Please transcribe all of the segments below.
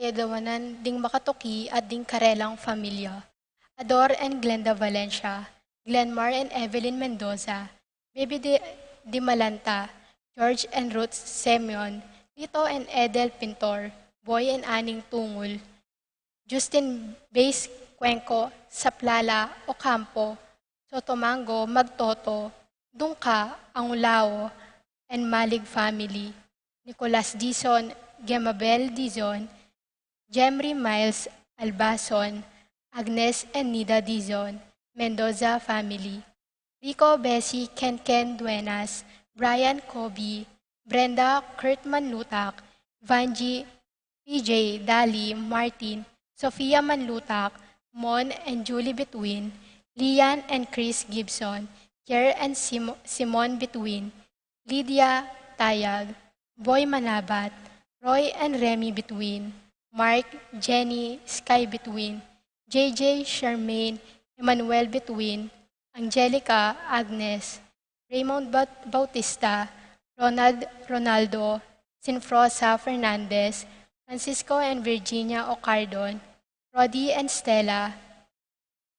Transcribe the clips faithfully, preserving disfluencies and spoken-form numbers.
Kedawanan ding makatuki at ding karelang familia. Ador and Glenda Valencia, Glenmar and Evelyn Mendoza, Baby Di, Di Malanta, George and Ruth Semyon, Lito and Edel Pintor, Boy and Aning Tungul, Justin Bass Cuenco, Saplala Ocampo, Sotomango Magtoto, Dungka Angulao, and Malig family, Nicolas Dizon, Gemabel Dizon, Jemry Miles Albason, Agnes and Nida Dizon, Mendoza family, Rico Bessie Kenken Duenas, Brian Kobe, Brenda Kurt Manlutak, Vangie, P J, Dali, Martin, Sofia Manlutak, Mon and Julie Bituin, Lian and Chris Gibson, Kier and Simo- Simon Bituin, Lydia Tayag, Boy Manabat, Roy and Remy Bituin, Mark, Jenny, Sky Bituin, J J, Charmaine, Emmanuel Bituin, Angelica, Agnes, Raymond Bat- Bautista, Ronald, Ronaldo, Sinfrosa Fernandez, Francisco and Virginia Ocardon, Rodi and Stella,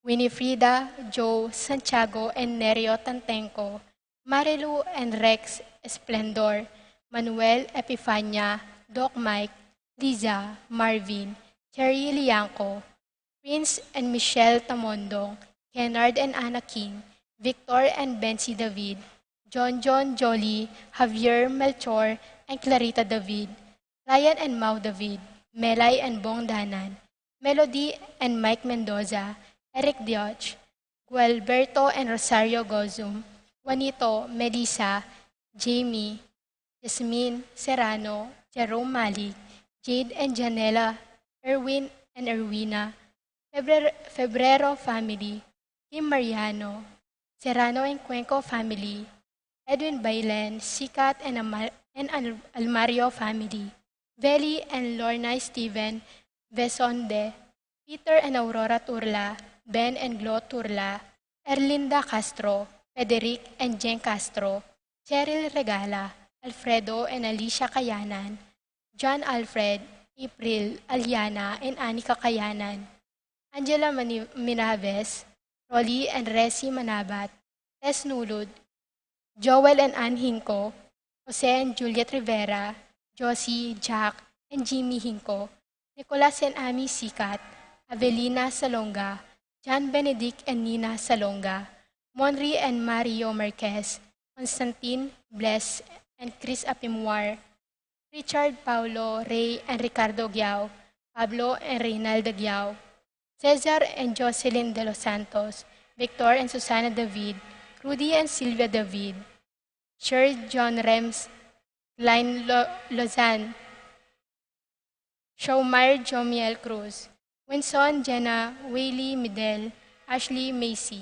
Winifrida, Joe, Santiago and Nerio Tantenco, Marilu and Rex Esplendor, Manuel, Epifania, Doc Mike, Liza, Marvin, Cherry Lianco, Prince and Michelle Tamondong, Kennard and Anna King, Victor and Bensi David, John John Jolie, Javier Melchor and Clarita David, Ryan and Mau David, Melay and Bong Danan, Melody and Mike Mendoza, Eric Dioch, Gualberto and Rosario Gozum, Juanito, Melissa, Jamie, Jasmine Serrano, Jerome Malik, Jade and Janela, Erwin and Erwina, Febre- Febrero family, Kim Mariano, Serrano and Cuenco family, Edwin Bailen, Sikat and, Amal- and Al- Almario family, Veli and Lorna Steven Besonde, Peter and Aurora Turla, Ben and Glo Turla, Erlinda Castro, Federic and Jen Castro, Cheryl Regala, Alfredo and Alicia Kayanan, John Alfred, April, Aliana and Anika Kayanan, Angela Mani- Minaves, Rolly and Resi Manabat, Tess Nulud, Joel and Ann Hinco, Jose and Juliet Rivera, Josie, Jack, and Jimmy Hinco, Nicolas and Amy Sikat, Avelina Salonga, John Benedict and Nina Salonga, Monri and Mario Marquez, Constantine, Bless, and Chris Apimwar, Richard, Paulo, Ray, and Ricardo Giao, Pablo, and Reynalda Giao, Cesar and Jocelyn De Los Santos, Victor and Susana David, Rudy and Silvia David, Sir John Rems, Line Lo- Lozan, Shomar Jomiel Cruz, Winson, Jenna, Willie, Midel, Ashley, Macy.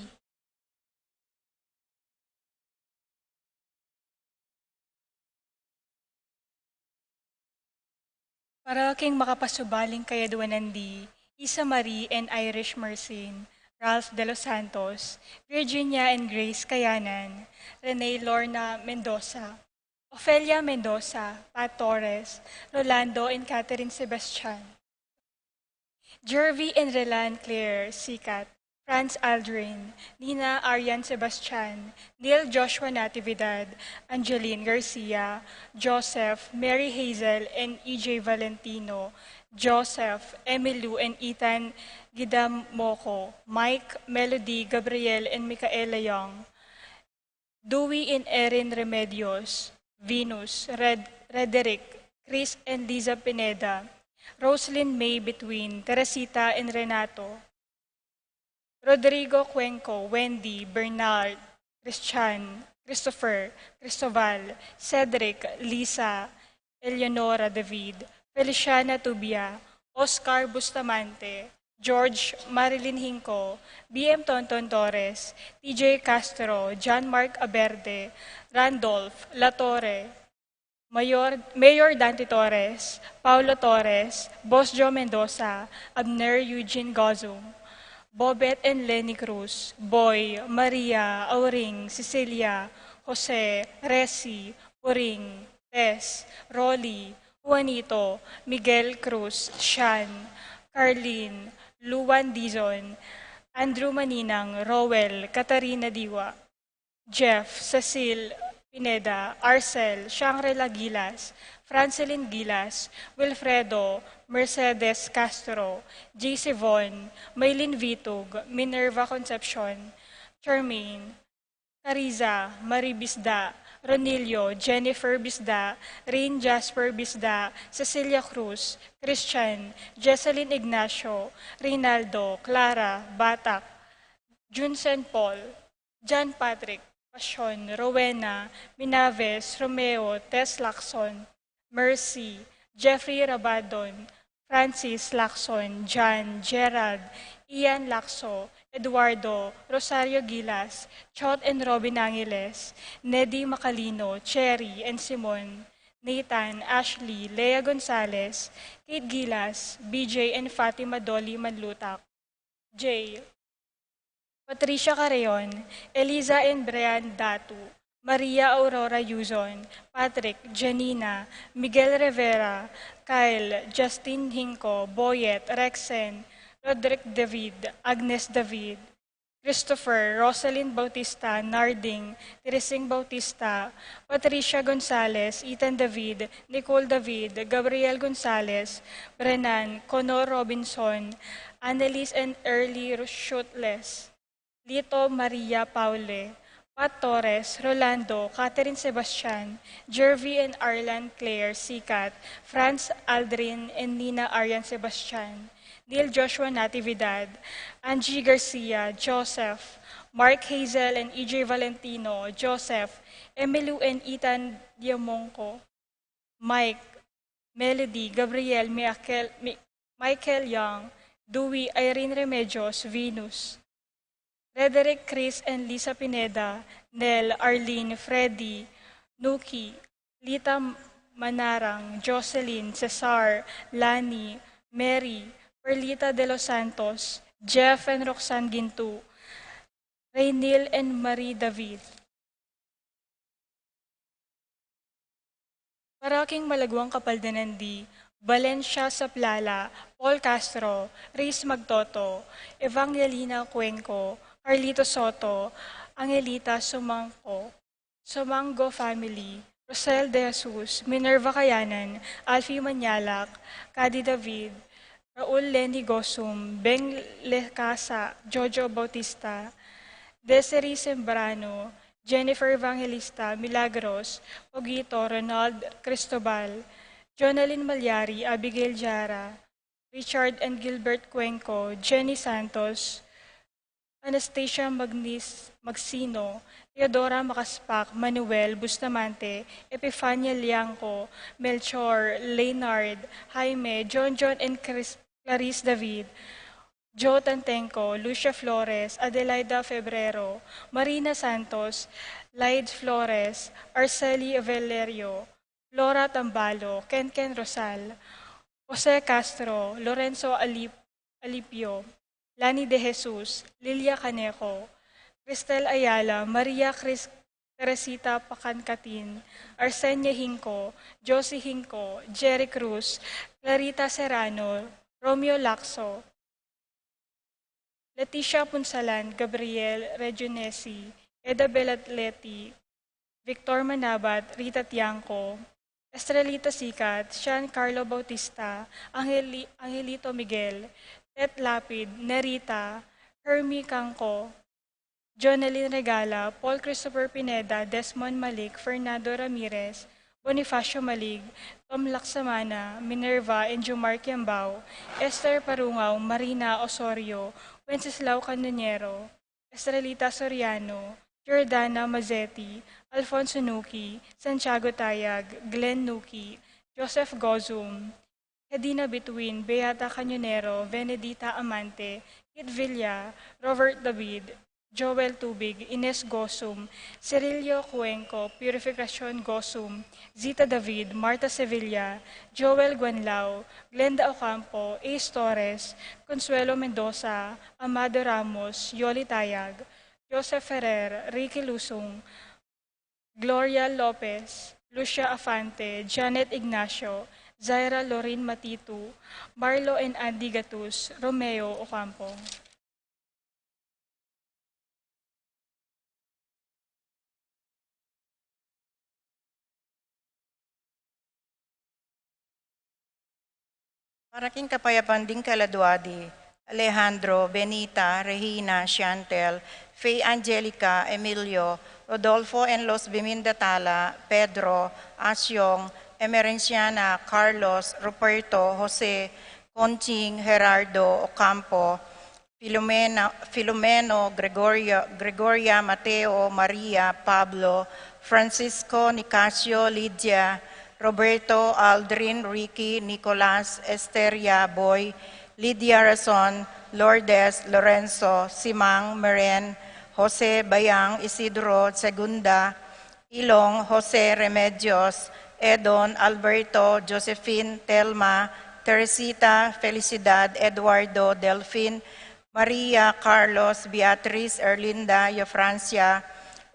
Para king makapasubaling kayadwanan di, Isa Marie and Irish Mersin, Ralph De Los Santos, Virginia and Grace Kayanan, Rene Lorna Mendoza, Ofelia Mendoza, Pat Torres, Rolando and Catherine Sebastian, Jervy and Relan Claire Sikat, Franz Aldrin, Nina Arian Sebastian, Neil Joshua Natividad, Angeline Garcia, Joseph, Mary Hazel and E J Valentino, Joseph, Emilu and Ethan Gidamoco, Mike, Melody, Gabriel and Micaela Young, Dewey and Erin Remedios, Venus, Red- Rederick, Chris and Liza Pineda, Roslyn May Between, Teresita and Renato, Rodrigo Cuenco, Wendy, Bernard, Christian, Christopher, Cristoval, Cedric, Lisa, Eleonora David, Feliciana Tubia, Oscar Bustamante, George, Marilyn Hinco, B M Tonton Torres, T J Castro, John Mark Aberde, Randolph, Latorre, Mayor, Mayor Dante Torres, Paulo Torres, Boss Joe Mendoza, Abner Eugene Gozum, Bobet and Lenny Cruz, Boy, Maria, Auring, Cecilia, Jose, Resi, Puring, Tess, Rolly, Juanito, Miguel Cruz, Shan, Carlin, Luan Dizon, Andrew Maninang, Roel, Katarina Diwa, Jeff, Cecil Pineda, Arcel, Shangri-La Gilas, Francelin Gilas, Wilfredo, Mercedes Castro, J C Von, Maylin Vitug, Minerva Concepcion, Charmaine, Cariza, Marie Bisda, Ronilio, Jennifer Bisda, Rain Jasper Bisda, Cecilia Cruz, Christian, Jesselyn Ignacio, Rinaldo, Clara, Batak, Junsen Paul, John Patrick, Passion, Rowena, Minaves, Romeo, Tess Lacson, Mercy, Jeffrey Rabadon, Francis Lacson, John, Gerald, Ian Lacso, Eduardo, Rosario Gilas, Chot and Robin Angeles, Neddy Macalino, Cherry and Simon, Nathan, Ashley, Lea Gonzalez, Kate Gilas, B J and Fatima Dolly Manlutak, J, Patricia Carreon, Eliza and Brian Datu, Maria Aurora Yuzon, Patrick, Janina, Miguel Rivera, Kyle, Justin Hinco, Boyet, Rexen, Roderick David, Agnes David, Christopher, Rosalyn Bautista, Narding, Teresing Bautista, Patricia Gonzalez, Ethan David, Nicole David, Gabriel Gonzalez, Brenan, Conor Robinson, Annalise and Early Shootless, Lito Maria Paule, Pat Torres, Rolando, Catherine Sebastian, Jervy and Arlan Claire Sikat, Franz Aldrin and Nina Arian Sebastian, Neil Joshua Natividad, Angie Garcia, Joseph, Mark Hazel and E J Valentino, Joseph, Emilio and Ethan Diamonco, Mike, Melody, Gabriel, Michael, Mi-, Michael Young, Dewey, Irene Remedios, Venus, Frederick, Chris and Lisa Pineda, Nel, Arlene, Freddy, Nuki, Lita Manarang, Jocelyn, Cesar, Lani, Mary, Perlita de los Santos, Jeff and Roxanne Gintu, Raynil and Marie David. Para king malaguang kapaldanan di, Valencia Saplala, Paul Castro, Riz Magtoto, Evangelina Cuenco, Carlito Soto, Angelita Sumangco, Sumango family, Rosel De Jesus, Minerva Kayanan, Alfie Manyalak, Cady David, Raul Lenny Gosum, Beng Lecasa, Jojo Bautista, Desiree Sembrano, Jennifer Evangelista, Milagros, Pogito, Ronald Cristobal, Jonalyn Malyari, Abigail Jara, Richard and Gilbert Cuenco, Jenny Santos, Anastasia Magnis-, Magsino, Teodora Macaspac, Manuel Bustamante, Epifania Liangco, Melchor, Leonard, Jaime, John John and Chris-, Clarice David, Joe Tantenco, Lucia Flores, Adelaida Febrero, Marina Santos, Laid Flores, Arceli Valerio, Flora Tambalo, Kenken Rosal, Jose Castro, Lorenzo Alip-, Alipio, Lani De Jesus, Lilia Canejo, Cristel Ayala, Maria Cris-, Teresita Pacancatin, Arsenia Hinco, Josie Hinco, Jerry Cruz, Clarita Serrano, Romeo Lacso, Leticia Punsalan, Gabriel Regiunesi, Eda Belatleti, Victor Manabat, Rita Tiangco, Estrelita Sikat, Sean Carlo Bautista, Angeli-, Angelito Miguel, Tet Lapid, Nerita, Hermie Cangco, Jonelyn Regala, Paul Christopher Pineda, Desmond Malik, Fernando Ramirez, Bonifacio Malig, Tom Laksamana, Minerva and Jomar Kiambao, Esther Parungao, Marina Osorio, Wenceslao Canonero, Estrelita Soriano, Jordana Mazzetti, Alfonso Nuki, Santiago Tayag, Glenn Nuki, Joseph Gozum, Hedina Bituin, Beata Cañonero, Venedita Amante, Kit Villa, Robert David, Joel Tubig, Ines Gosum, Cirilio Cuenco, Purificacion Gosum, Zita David, Martha Sevilla, Joel Guanlao, Glenda Ocampo, Ace Torres, Consuelo Mendoza, Amado Ramos, Yoli Tayag, Joseph Ferrer, Ricky Lusung, Gloria Lopez, Lucia Afante, Janet Ignacio, Zaira Lorin Matitu, Marlo and Andy Gatus, Romeo Ocampo. Para king kapayapan ding kaladua di Alejandro, Benita, Regina, Chantel, Faye, Angelica, Emilio, Rodolfo and Losbiminda Tala, Pedro, Asyong, Emerenciana, Carlos, Ruperto, Jose, Conching, Gerardo, Ocampo, Filomena, Filomeno, Gregoria, Gregoria, Mateo, Maria, Pablo, Francisco, Nicasio, Lydia, Roberto, Aldrin, Ricky, Nicolas, Esteria, Boy, Lydia Rason, Lourdes, Lorenzo, Simang, Meren, Jose, Bayang, Isidro, Segunda, Ilong, Jose, Remedios, Edon, Alberto, Josephine, Telma, Teresita, Felicidad, Eduardo, Delfin, Maria, Carlos, Beatriz, Erlinda, Eufrancia,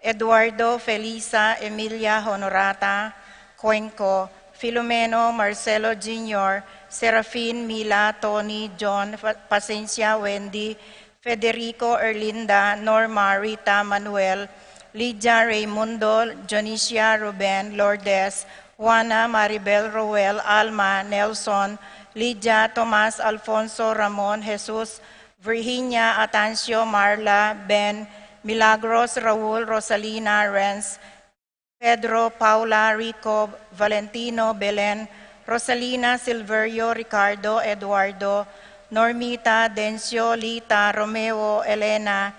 Eduardo, Felisa, Emilia, Honorata, Cuenco, Filomeno, Marcelo Junior, Serafin, Mila, Tony, John, Fa-, Pasencia, Wendy, Federico, Erlinda, Norma, Rita, Manuel, Lydia, Raymundo, Jonisia, Ruben, Lourdes, Juana, Maribel, Roel, Alma, Nelson, Lydia, Tomas, Alfonso, Ramon, Jesus, Virginia, Atancio, Marla, Ben, Milagros, Raul, Rosalina, Renz, Pedro, Paula, Rico, Valentino, Belen, Rosalina, Silverio, Ricardo, Eduardo, Normita, Dencio, Lita, Romeo, Elena,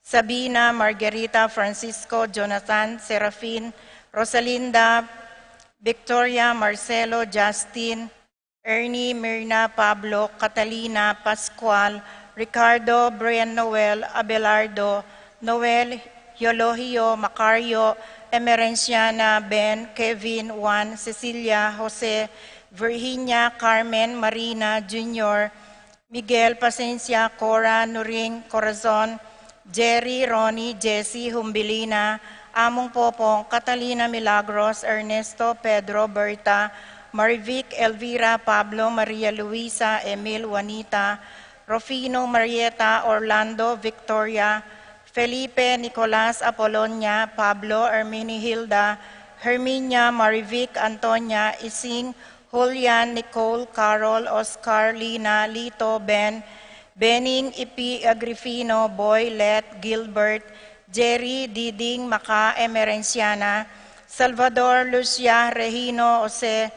Sabina, Margarita, Francisco, Jonathan, Serafin, Rosalinda, Victoria, Marcelo, Justin, Ernie, Mirna, Pablo, Catalina, Pascual, Ricardo, Brian, Noel, Abelardo, Noel, Eulogio, Macario, Emerenciana, Ben, Kevin, Juan, Cecilia, Jose, Virginia, Carmen, Marina, Junior, Miguel, Pasencia, Cora, Nuring, Corazon, Jerry, Ronnie, Jessie, Humbilina, Among Popong, Catalina, Milagros, Ernesto, Pedro, Berta, Marivic, Elvira, Pablo, Maria Luisa, Emil, Juanita, Rufino, Marieta, Orlando, Victoria, Felipe, Nicolas, Apolonia, Pablo, Herminihilda, Herminia, Marivic, Antonia, Ising, Julian, Nicole, Carol, Oscar, Lina, Lito, Ben, Bening, Ipi, Agrifino, Boy, Let, Gilbert, Jerry, Diding, Maca, Emerenciana, Salvador, Lucia, Regino, Jose,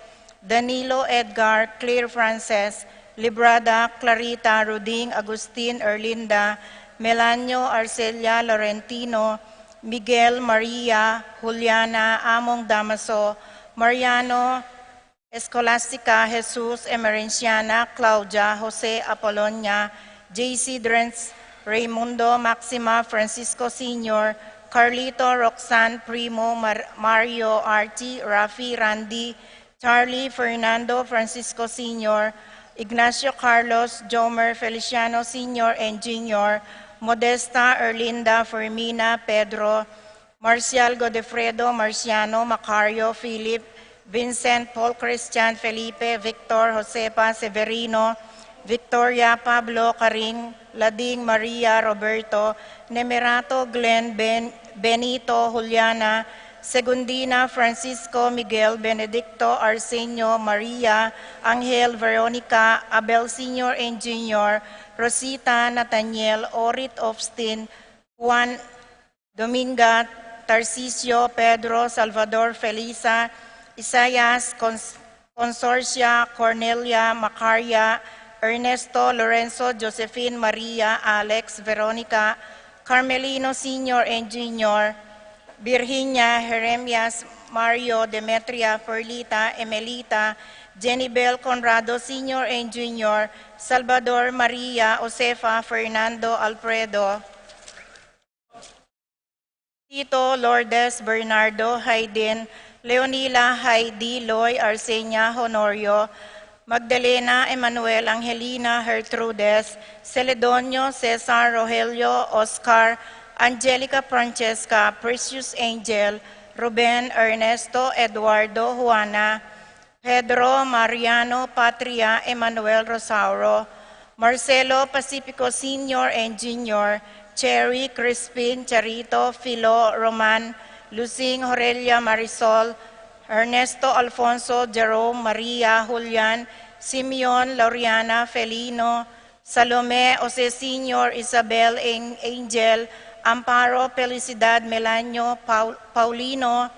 Danilo, Edgar, Claire, Frances, Librada, Clarita, Ruding, Agustin, Erlinda, Melanio, Arcelia, Laurentino, Miguel, Maria, Juliana, Among Damaso, Mariano, Escolastica, Jesus, Emerenciana, Claudia, Jose, Apolonia, J C, Drenz, Raymundo, Maxima, Francisco Senior, Carlito, Roxanne, Primo, Mar-, Mario, Archie, Rafi, Randy, Charlie, Fernando, Francisco Senior, Ignacio, Carlos, Jomer, Feliciano Senior and Junior, Modesta, Erlinda, Fermina, Pedro, Marcial, Godefredo, Marciano, Macario, Philip, Vincent, Paul, Christian, Felipe, Victor, Josefa, Severino, Victoria, Pablo, Karing, Lading, Maria, Roberto, Nemerato, Glenn, Ben-, Benito, Juliana, Segundina, Francisco, Miguel, Benedicto, Arsenio, Maria, Angel, Veronica, Abel Senior and Junior, Rosita, Nathaniel, Orit, Austin, Juan, Dominga, Tarcisio, Pedro, Salvador, Felisa, Isaias, Cons-, Consorcia, Cornelia, Macaria, Ernesto, Lorenzo, Josephine, Maria, Alex, Veronica, Carmelino Senior and Junior, Virginia, Jeremias, Mario, Demetria, Perlita, Emelita, Jenny Bel, Conrado Senior and Junior, Salvador, Maria, Josefa, Fernando, Alfredo, Tito, Lourdes, Bernardo, Haydin, Leonila, Heidi, Loy, Arsenia, Honorio, Magdalena, Emmanuel, Angelina, Gertrudes, Celedonio, Cesar, Rogelio, Oscar, Angelica, Francesca, Precious, Angel, Ruben, Ernesto, Eduardo, Juana, Pedro Mariano Patria, Emmanuel Rosauro, Marcelo Pacifico Senior and Junior, Cherry, Crispin, Charito, Filo, Roman, Lusing, Aurelia, Marisol, Ernesto, Alfonso, Jerome, Maria, Julian, Simeon, Loriana, Felino, Salome, Jose Senior, Isabel, Ang-, Angel, Amparo, Felicidad, Melanio, Paul-, Paulino,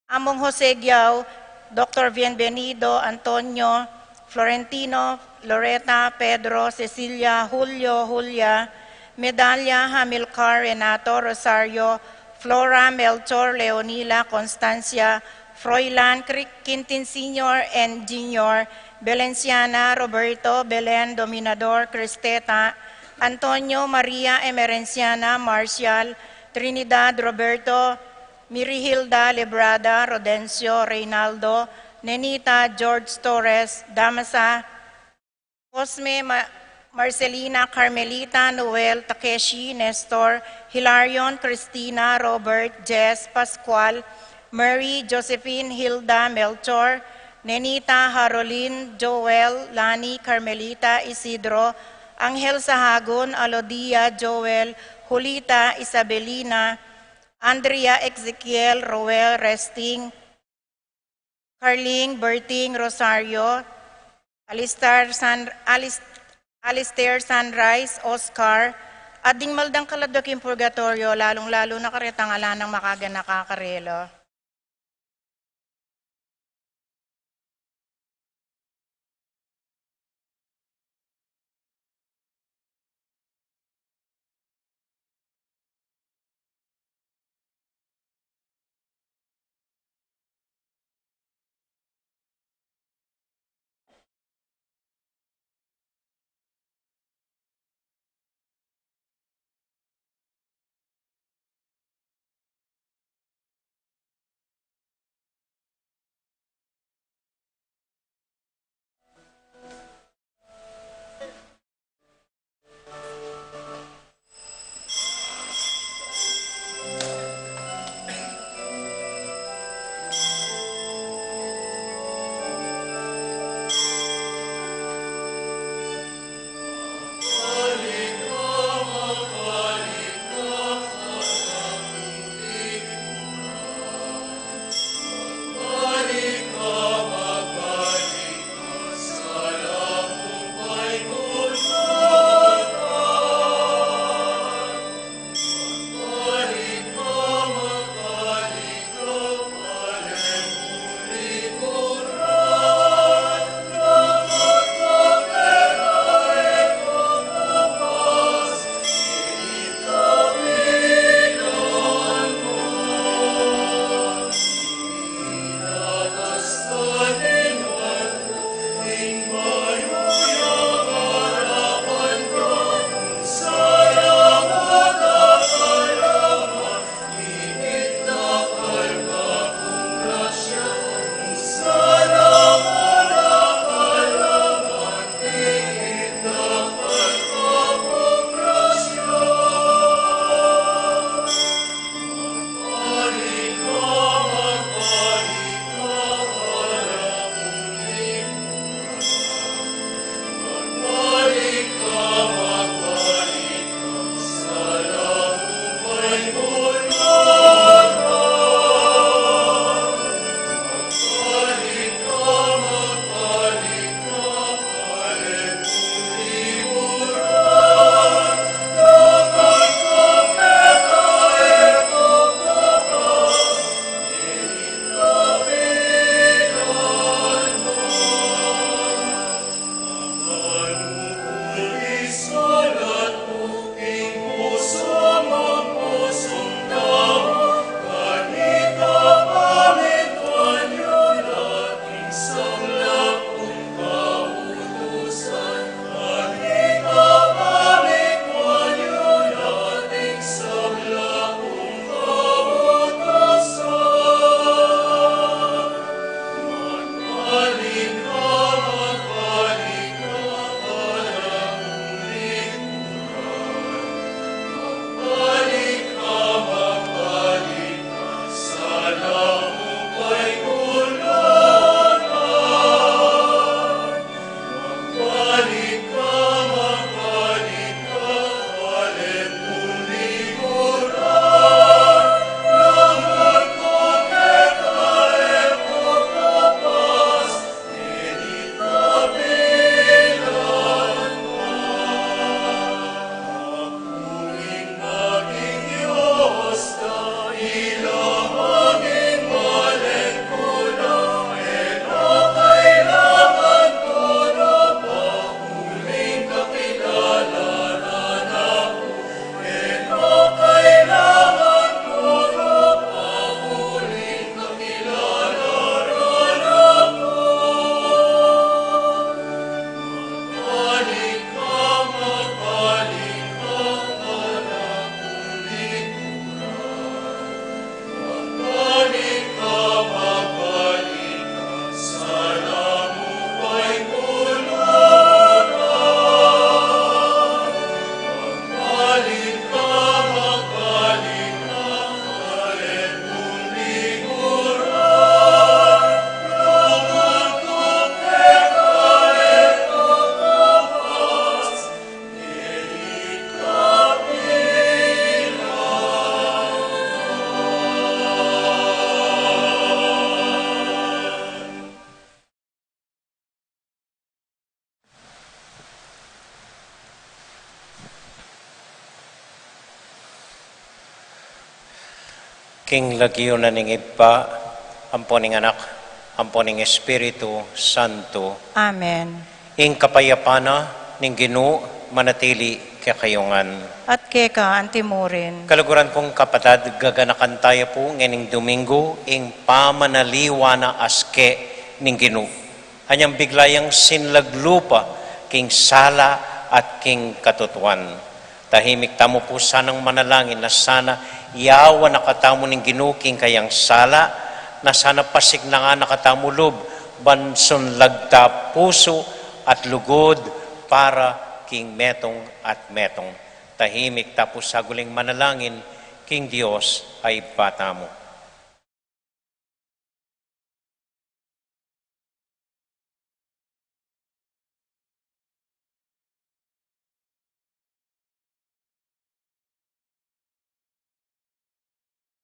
Among Jose Giao, Doctor Bienvenido, Antonio, Florentino, Loreta, Pedro, Cecilia, Julio, Julia, Medalla, Hamilcar, Renato, Rosario, Flora, Melchor, Leonila, Constancia, Froilan, Cri-, Quintin Senior and Junior, Belenciana, Roberto, Belen, Dominador, Cristeta, Antonio, Maria, Emerenciana, Marcial, Trinidad, Roberto, Mirihilda, Lebrada, Rodencio, Reynaldo, Nenita, George Torres, Damasa, Cosme, Ma-, Marcelina, Carmelita, Noel, Takeshi, Nestor, Hilarion, Cristina, Robert, Jess, Pascual, Mary, Josephine, Hilda, Melchor, Nenita, Harolin, Joel, Lani, Carmelita, Isidro, Angel Sahagun, Alodia, Joel, Julita, Isabelina, Andrea, Ezekiel, Roel, Resting, Carling, Berting, Rosario, Alistar, San-, Alis-, Alistair, Sunrise, Oscar, at ding maldang kaladwa king purgatoryo, lalung-lalu na karetang ala nang makaganaka karela. King lagyu na ning Ibpa, ampo ning Anak, ampo ning Espiritu Santo. Amen. Ing kapayapan na ning Ginu manatili kekayu ngan. At keka antimurin. Kaluguran kung kapatad, gaganakan taya pu ngening Domingo ing pamanaliwa na aske ning Ginu. Anyang bigla yang sinlag lupa king sala at king katutuan. Tahimik tamu pu sanang manalangin na sana yawan na katamu ning Ginu king kayang sala, na sana pasiknangan na katamu lub ban sunlag ta pusu at lugud para king metung at metung. Tahimik ta pu saguling manalangin king Dios a Ibpa tamu.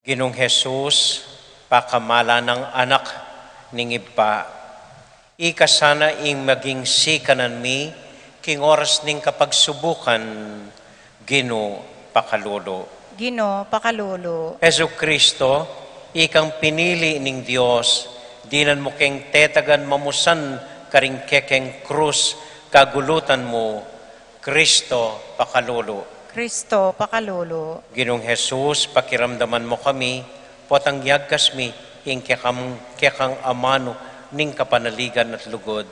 Ginung Jesus, pakamalan nang Anak ning Ibpa, ika sana ing maging sikanan mi king oras ning kapagsubukan, Ginu, pakalulu. Ginu, pakalulu. Jesucristo, ikang pinili ning Dios, dinan mu keng tetagan mamusan karing kekeng krus, kagulutan mu, Cristo, pakalulu. Cristo, pakalulu. Ginung Jesus, pakiramdaman mu kami, potang yagkas mi ing kekam-, kekang amanu ning kapanaligan at lugud.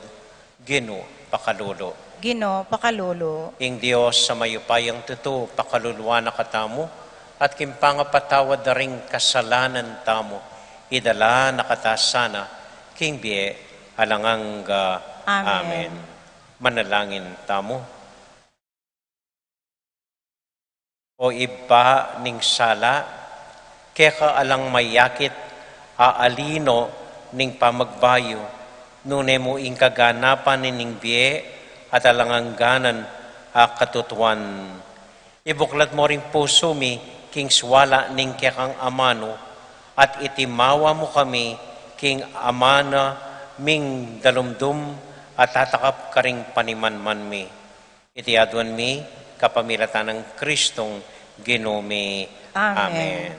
Ginu, pakalulu. Ginu, pakalulu. Ing Dios a mayupayang tutu, pakaluluan na katamu, at king pangapatawad da ring kasalanan tamu, idala na kata sana king bie alang angga. Amen. Amen. Manalangin tamu. O Ibpa ning sala, keka alang mayakit a alino ning pamagbayu, nune mu ing kaganapan ning bie at alang angganan a katutuan. Ibuklat mu ring pusu mi king suala ning kekang amanu, at itimawa mu kami king amanu ming dalumdum a tatakap karing panimanman mi. Iti aduan mi kapamilatan nang Kristong Ginu mi. Amen. Amen.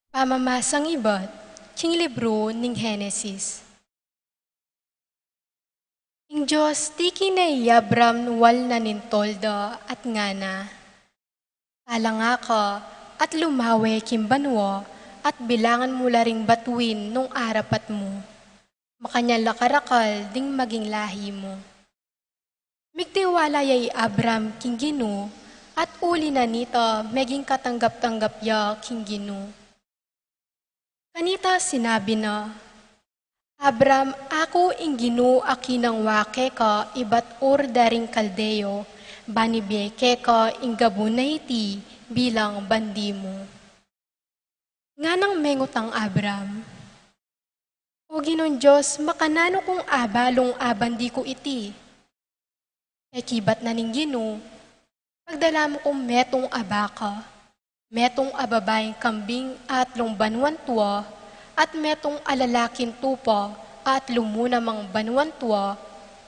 Pamamasang ibat king libru ning Henesis. Ing Dios tiki ne i Abram nuan na ning tolda at ngana, "Palanga ka at lumawe king banua at bilangan mu la ring batuin nung arapat mu. Makanyan la karakal ding maging lahi mu." Migtiwala ya i Abram king Ginu, at uli na nita meging katanggap-tanggap ya king Ginu. Kanita sinabi na, "Abram, aku ing Ginu a kinangwa keka ibat Ur da ring Kaldeo, ban ibie keka ing gabun a iti bilang bandi mu." Nganang mengutang Abram, "O Ginung Dios, makananu kung abalung a bandi ku iti?" Pekibat na ning Ginu, "Pagdala mu kung metung a baka, metung a babaing kambing a atlung banuan tua, at metung a lalaking tupa a atlu mu namang banuan tua,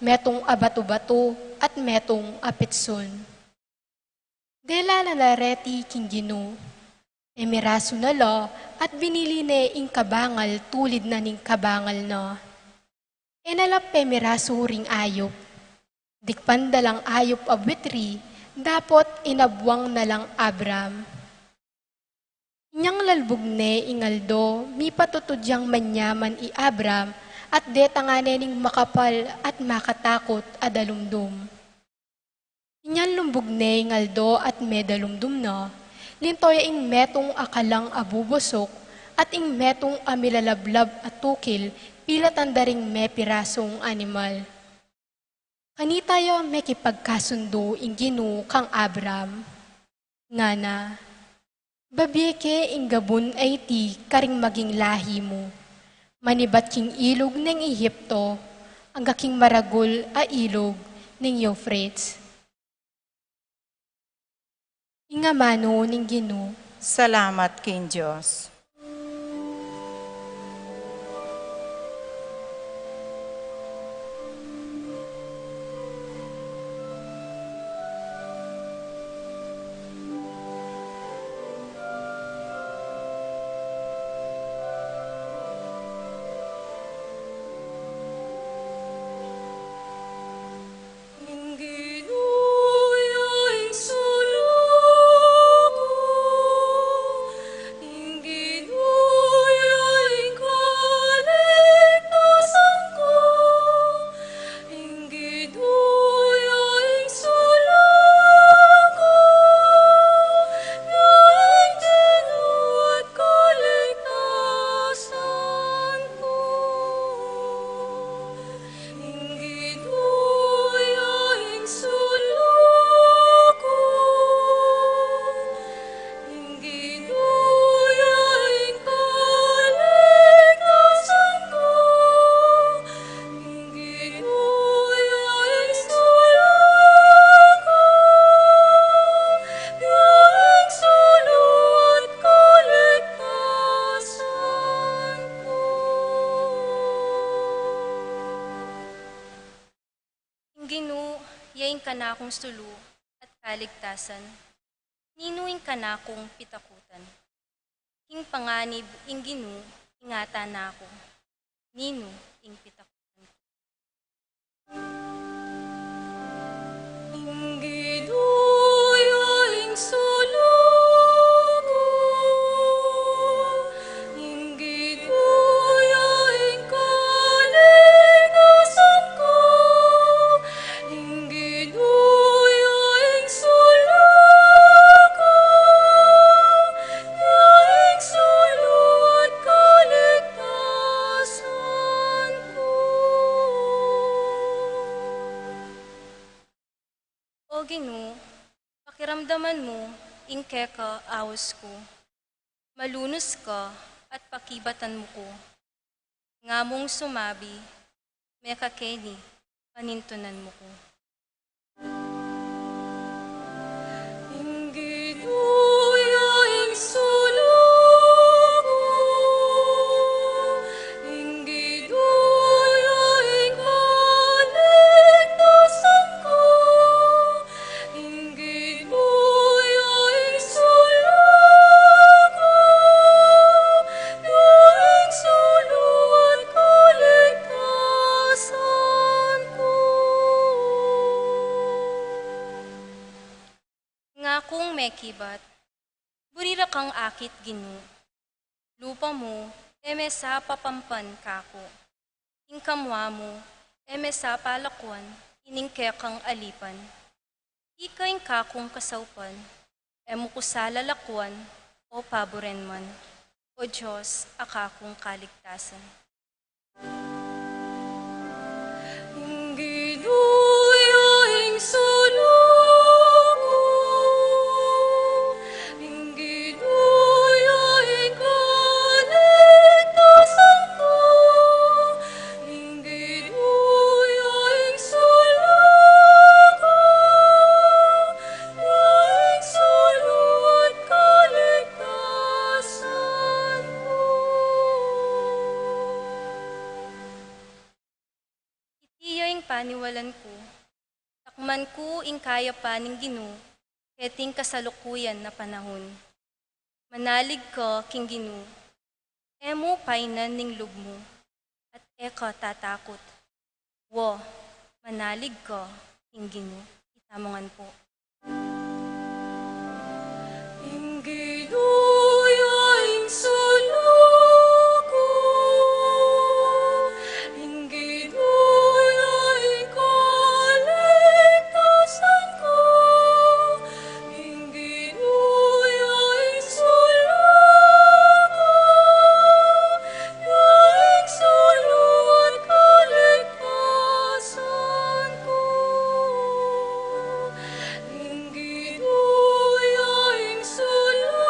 metung a batu-batu, at metung a pitsun." Dela na la reti king Ginu. Pemirasu na la at binili ne ing kabangal tulid na ning kabangal na. E na la pemirasu ring ayup. Dikpan da lang ayup a buitri, dapot inabwang na lang Abram. Inyang lalbug ne ing aldo, mipatutud yang manyaman i Abram, at detanga ne ning makapal at makatakut a dalumdum. Inyang lumbug ne ing aldo at medalumdum na, linto ya ing metung a kalang a bubusuk, at ing metung a milalablab a tukil, pilatan da ring mepirasung animal. Kanita ya mekipagkasundu ing Ginu kang Abram. Ngana, "Babie ke ing gabun a iti karing maging lahi mu. Manibat king ilug neng Egipto, angga king maragul a ilug, ning Euphrates. Ing amanu ning Ginu. Salamat king Dios. Ing Ginu ya ing sulu ku, ing Ginu ya ing kaligtasan ku, ing Ginu ya ing sulu ku, ya ing Ginu at kaligtasan ku. Ing Ginu ya ing sulu ku, ing Ginu ya ing kaligtasan ku, ing Ginu ya ing sulu ku, ya ing sulu at kaligtasan ku. Ing Ginu ya ing kanakung sulu at kaligtasan. Ninu ing kanakung pitakutan? King panganib ing Ginu, ingatan na ku. Ninu ing pitakutan ku? Ing Ginu ya ing sulu ku, ing Ginu ya ing kaligtasan ku, ing Ginu ya ing sulu ku, ya ing sulu at kaligtasan ku. O Ginu, pakiramdaman mu ing keka aus ku. Malunus ka at pakibatan mu ku. Ngamung sumabi, mekakeni, panintunan mu ku. Ing Ginu ya ing sulu ku, ing Ginu ya ing kaligtasan ku, ing Ginu ya ing sulu ku, ya ing sulu at kaligtasan ku. Ngakung mekibat, buri ra kang akit, Ginu. Lupa mu e mesapapampan kaku. Ing kamua mu e mesapalakuan ining kekang alipan. Ika ing kakung kasaupan, e mu ku sa lalakuan o paburen man, O Dios a kakung kaligtasan. Ing Ginu ya ing sulu ku, ing Ginu ya ing kaligtasan ku, ing Ginu ya ing sulu ku, ya ing sulu at kaligtasan ku. Iti ya ing paniwalan ku, takman ku ing kayapan ning Ginu, keting kasalukuyan a panahun. Manalig ka king Ginu, e mu painan ing lub mu, at e ka tatakut. Wa, manalig ka king Ginu. Itamu ngan pu. Ing Ginu ya ing sulu ku, ing Ginu ya ing kaligtasan ku, ing Ginu ya ing sulu ku, ya ing sulu at kaligtasan ku. Ing Ginu ya ing sulu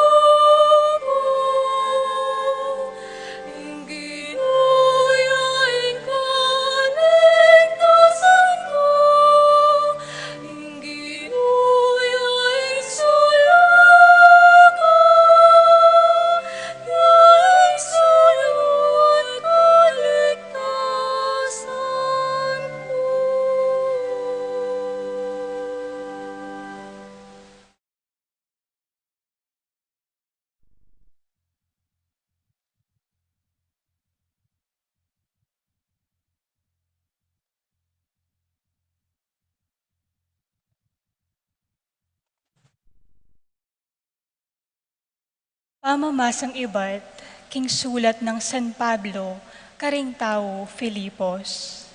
Pamamasang ibat king sulat nang San Pablo karing tau Filipos.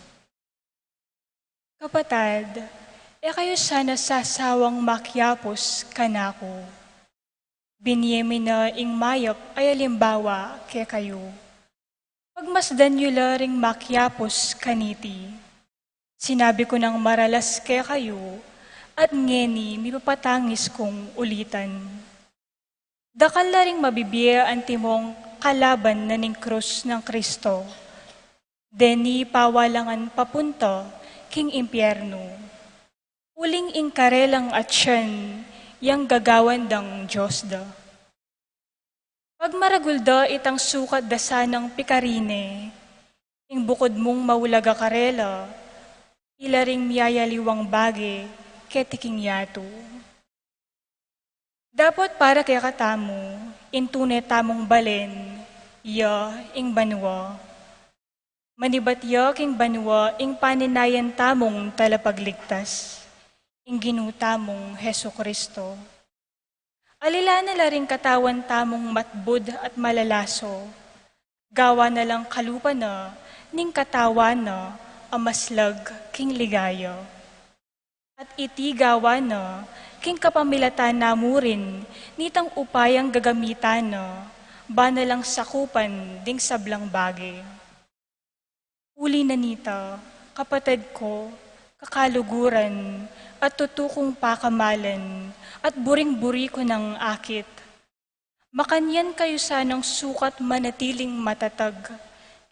Kapatad, e kayu sana sasawang makiapus kanaku. Binie mi na ing mayap a alimbawa kekayu. Pagmasdan yu la ring makiapus kaniti. Sinabi ku nang maralas kekayu, at ngeni mipapatangis kung ulitan. Dakal la ring mabibie antimong kalaban na ning krus nang Kristo. Deni pawalangan papunta king impyernu. Uling ing karelang atian yang gagawan dang Dios da. Pagmaragul da itang sukat da sanang pikarine, ing bukud mung maulaga karela, ila ring miyayaliwang bage keti king yatu. Dapot para kekatamu, ing tune tamung balen, ya ing banua. Manibat ya king banua ing paninayan tamung talapagligtas, ing Ginu tamung Jesu-Cristo. Alilan na la ring katawan tamung matbud at malalaso, gawa na lang kalupa na ning katawan na a maslag king ligaya. At iti gawa na king kapamilatan na mu rin nitang upayang gagamitan na ba na lang sakupan ding sablang bage. Uli na nita, kapatad ko, kakaluguran, at tutukung pakamalan, at buring-buri ko nang akit. Makanyan kayu sanang sukat manatiling matatag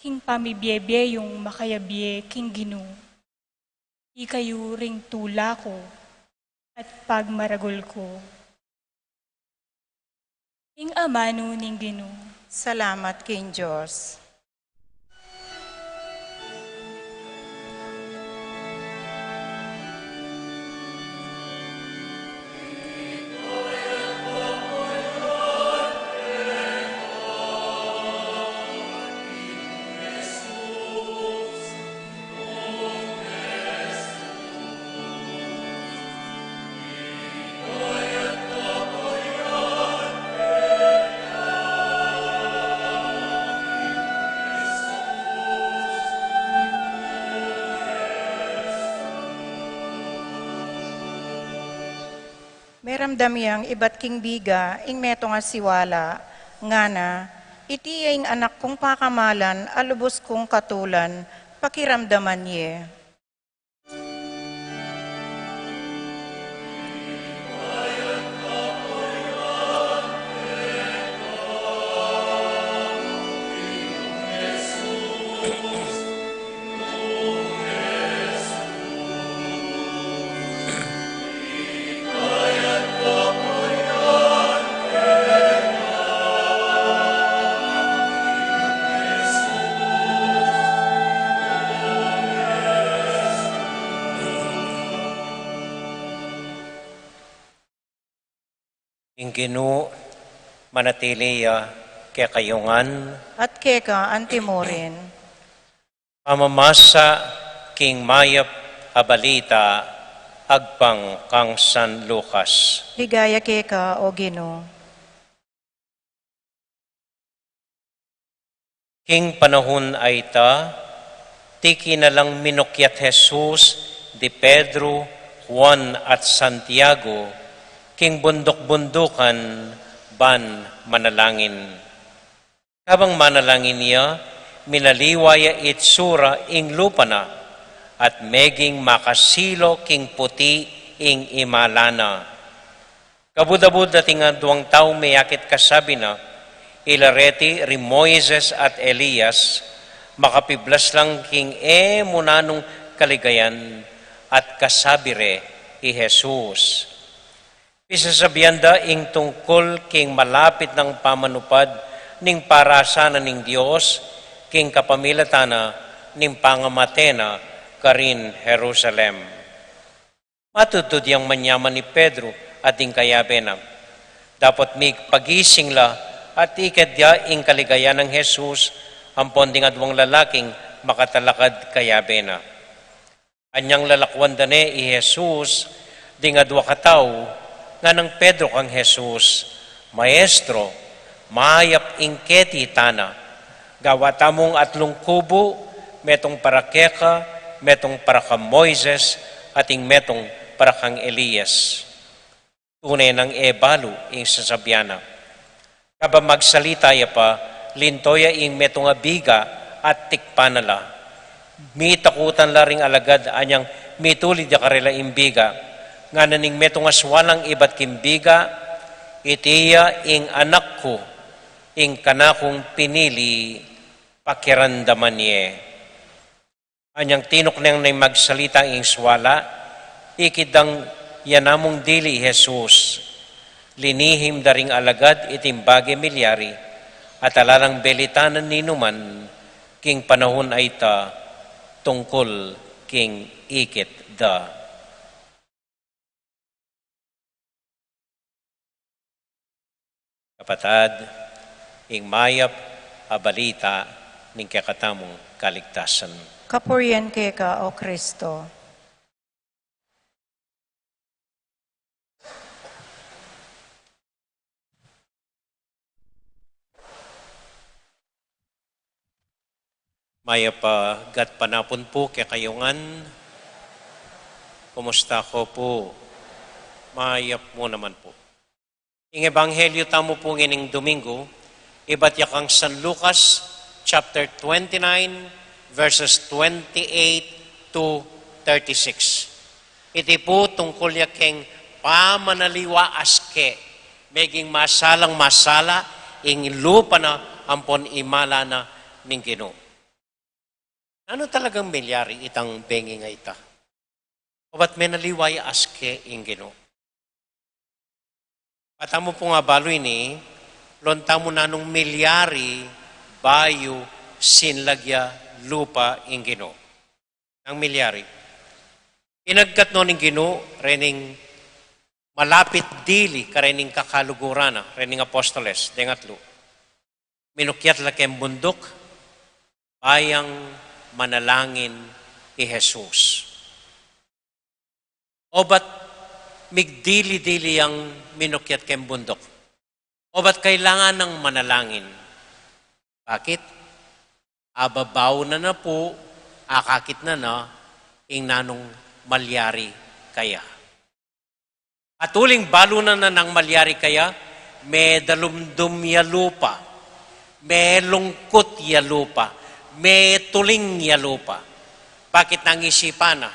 king pamibie-bie yung makayabie king Ginu. Ikayu ring tula ku at pagmaragul ku. Ing amanu ning Ginu. Salamat king Dios. Meramdam yang ibat king biga ing metung a siwala, ngana, iti ya ing anak kung pakamalan a lubus kung katulan, pakiramdaman ye. Ing Ginu manatili ya kekayu ngan. At keka antimurin. Pamamasa king mayap a balita agpang kang San Lucas. Ligaya keka, O Ginu. King panahun a ita, tiki na lang minukyat Jesus di Pedro, Juan, at Santiago king bunduk-bundukan ban manalangin. Kabang manalangin ya, milaliwa ya itsura ing lupa na, at meging makasilo king puti ing imala na. Kabud-abud atin aduang tau meyakit, kasabi na, ila reti ri Moises at Elias, makapiblas lang king e mu nanung kaligayan, at kasabi re i Jesus. Pisasabian da ing tungkul king malapit nang pamanupad ning parasana ning Dios, king kapamilatan na ning pangamate na karin Jerusalem. Matudtud yang manyaman i Pedro at ding kayabe na. Dapot migpagising la at ikit da ing kaligayan nang Jesus ampon ding aduang lalaking makatalakad kayabe na. Anyang lalakwan da ne i Jesus ding adua katau, nganang Pedro kang Jesus, "Maestro, Mayap ing keti tana. Gawa tamung atlung kubu, metung para keka, metung para kang Moises, at ing metung para kang Elias. Tune nang e balu ing sasabian na. Kabang magsalita ya pa, linto ya ing metung a biga at tikpan na la. Mitakutan la ring alagad anyang mitulid ya karela ing biga. Ngana ning metung a swalang ibat king biga, "Iti ya ing anak ku, ing kanakung pinili, pakiramdaman ye." Anyang tinukneng neng magsalita ing swala, ikit dang ya namung dili i Jesus. Linihim da ring alagad iting bage milyari, at ala lang belitanan ninuman king panaun a ita tungkul king ikit da. Kapatad, ing mayap a balita ning kekatamung kaligtasan. Kapurian keka, O Kristo. Mayap a gatpanapun pu kekayu ngan. Kumusta ko pu? Mayap mu naman pu. Ing ebanghelyo tamu pu ngening Domingo, ibat ya kang San Lucas, chapter twenty-nine, verses twenty-eight to thirty-six. Iti pu tungkul ya keng pamanaliwa aske, meging masalang masala ing lupa na ampon imala na ning Ginu. Nanu talagang milyari itang bengi a ita? Obat menaliwa ya aske ing Ginu. Patamu pu nga balu ini, lon tamu nanung milyari bayu sinlag ya lupa ing Ginu. Nang milyari. Inagkat no ning Ginu, rening malapit dili, karening kakaluguran na, rening apostoles, deng atlu. Minukyat la keng bunduk, bayang manalangin i Jesus. Obat migdili-dili yang minukyat keng bunduk. Obat kailangan nang manalangin. Bakit? Ababau na na pu, akakit na na, ing nanung malyari kaya. At uling balu na na nang malyari kaya, medalumdum ya lupa, melungkut ya lupa, metuling ya lupa. Bakit? Nang isipan na,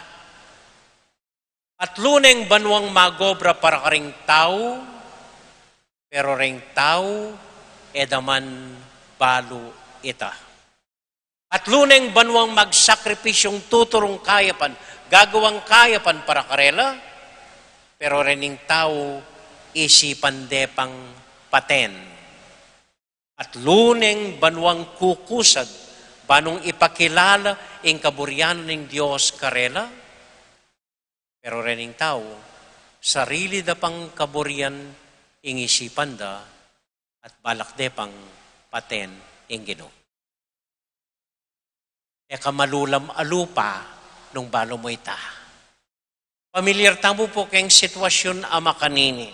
atlu neng banuang magobra para karing tau, pero reng tau, e da man balu ita. Atlu neng banuang magsakripisyung tuturung kayapan, gagawang kayapan para karela, pero rening tau isipan de pang paten. Atlu neng banuang kukusad, banung ipakilala ing kaburian ning Dios karela, pero rening tau, sarili da pang kaburian ing isipan da, at balak de pang paten ing Ginu. E ka malulam a lupa nung balu mu ita. Pamilyar tamu pu keng sitwasyun a makanini.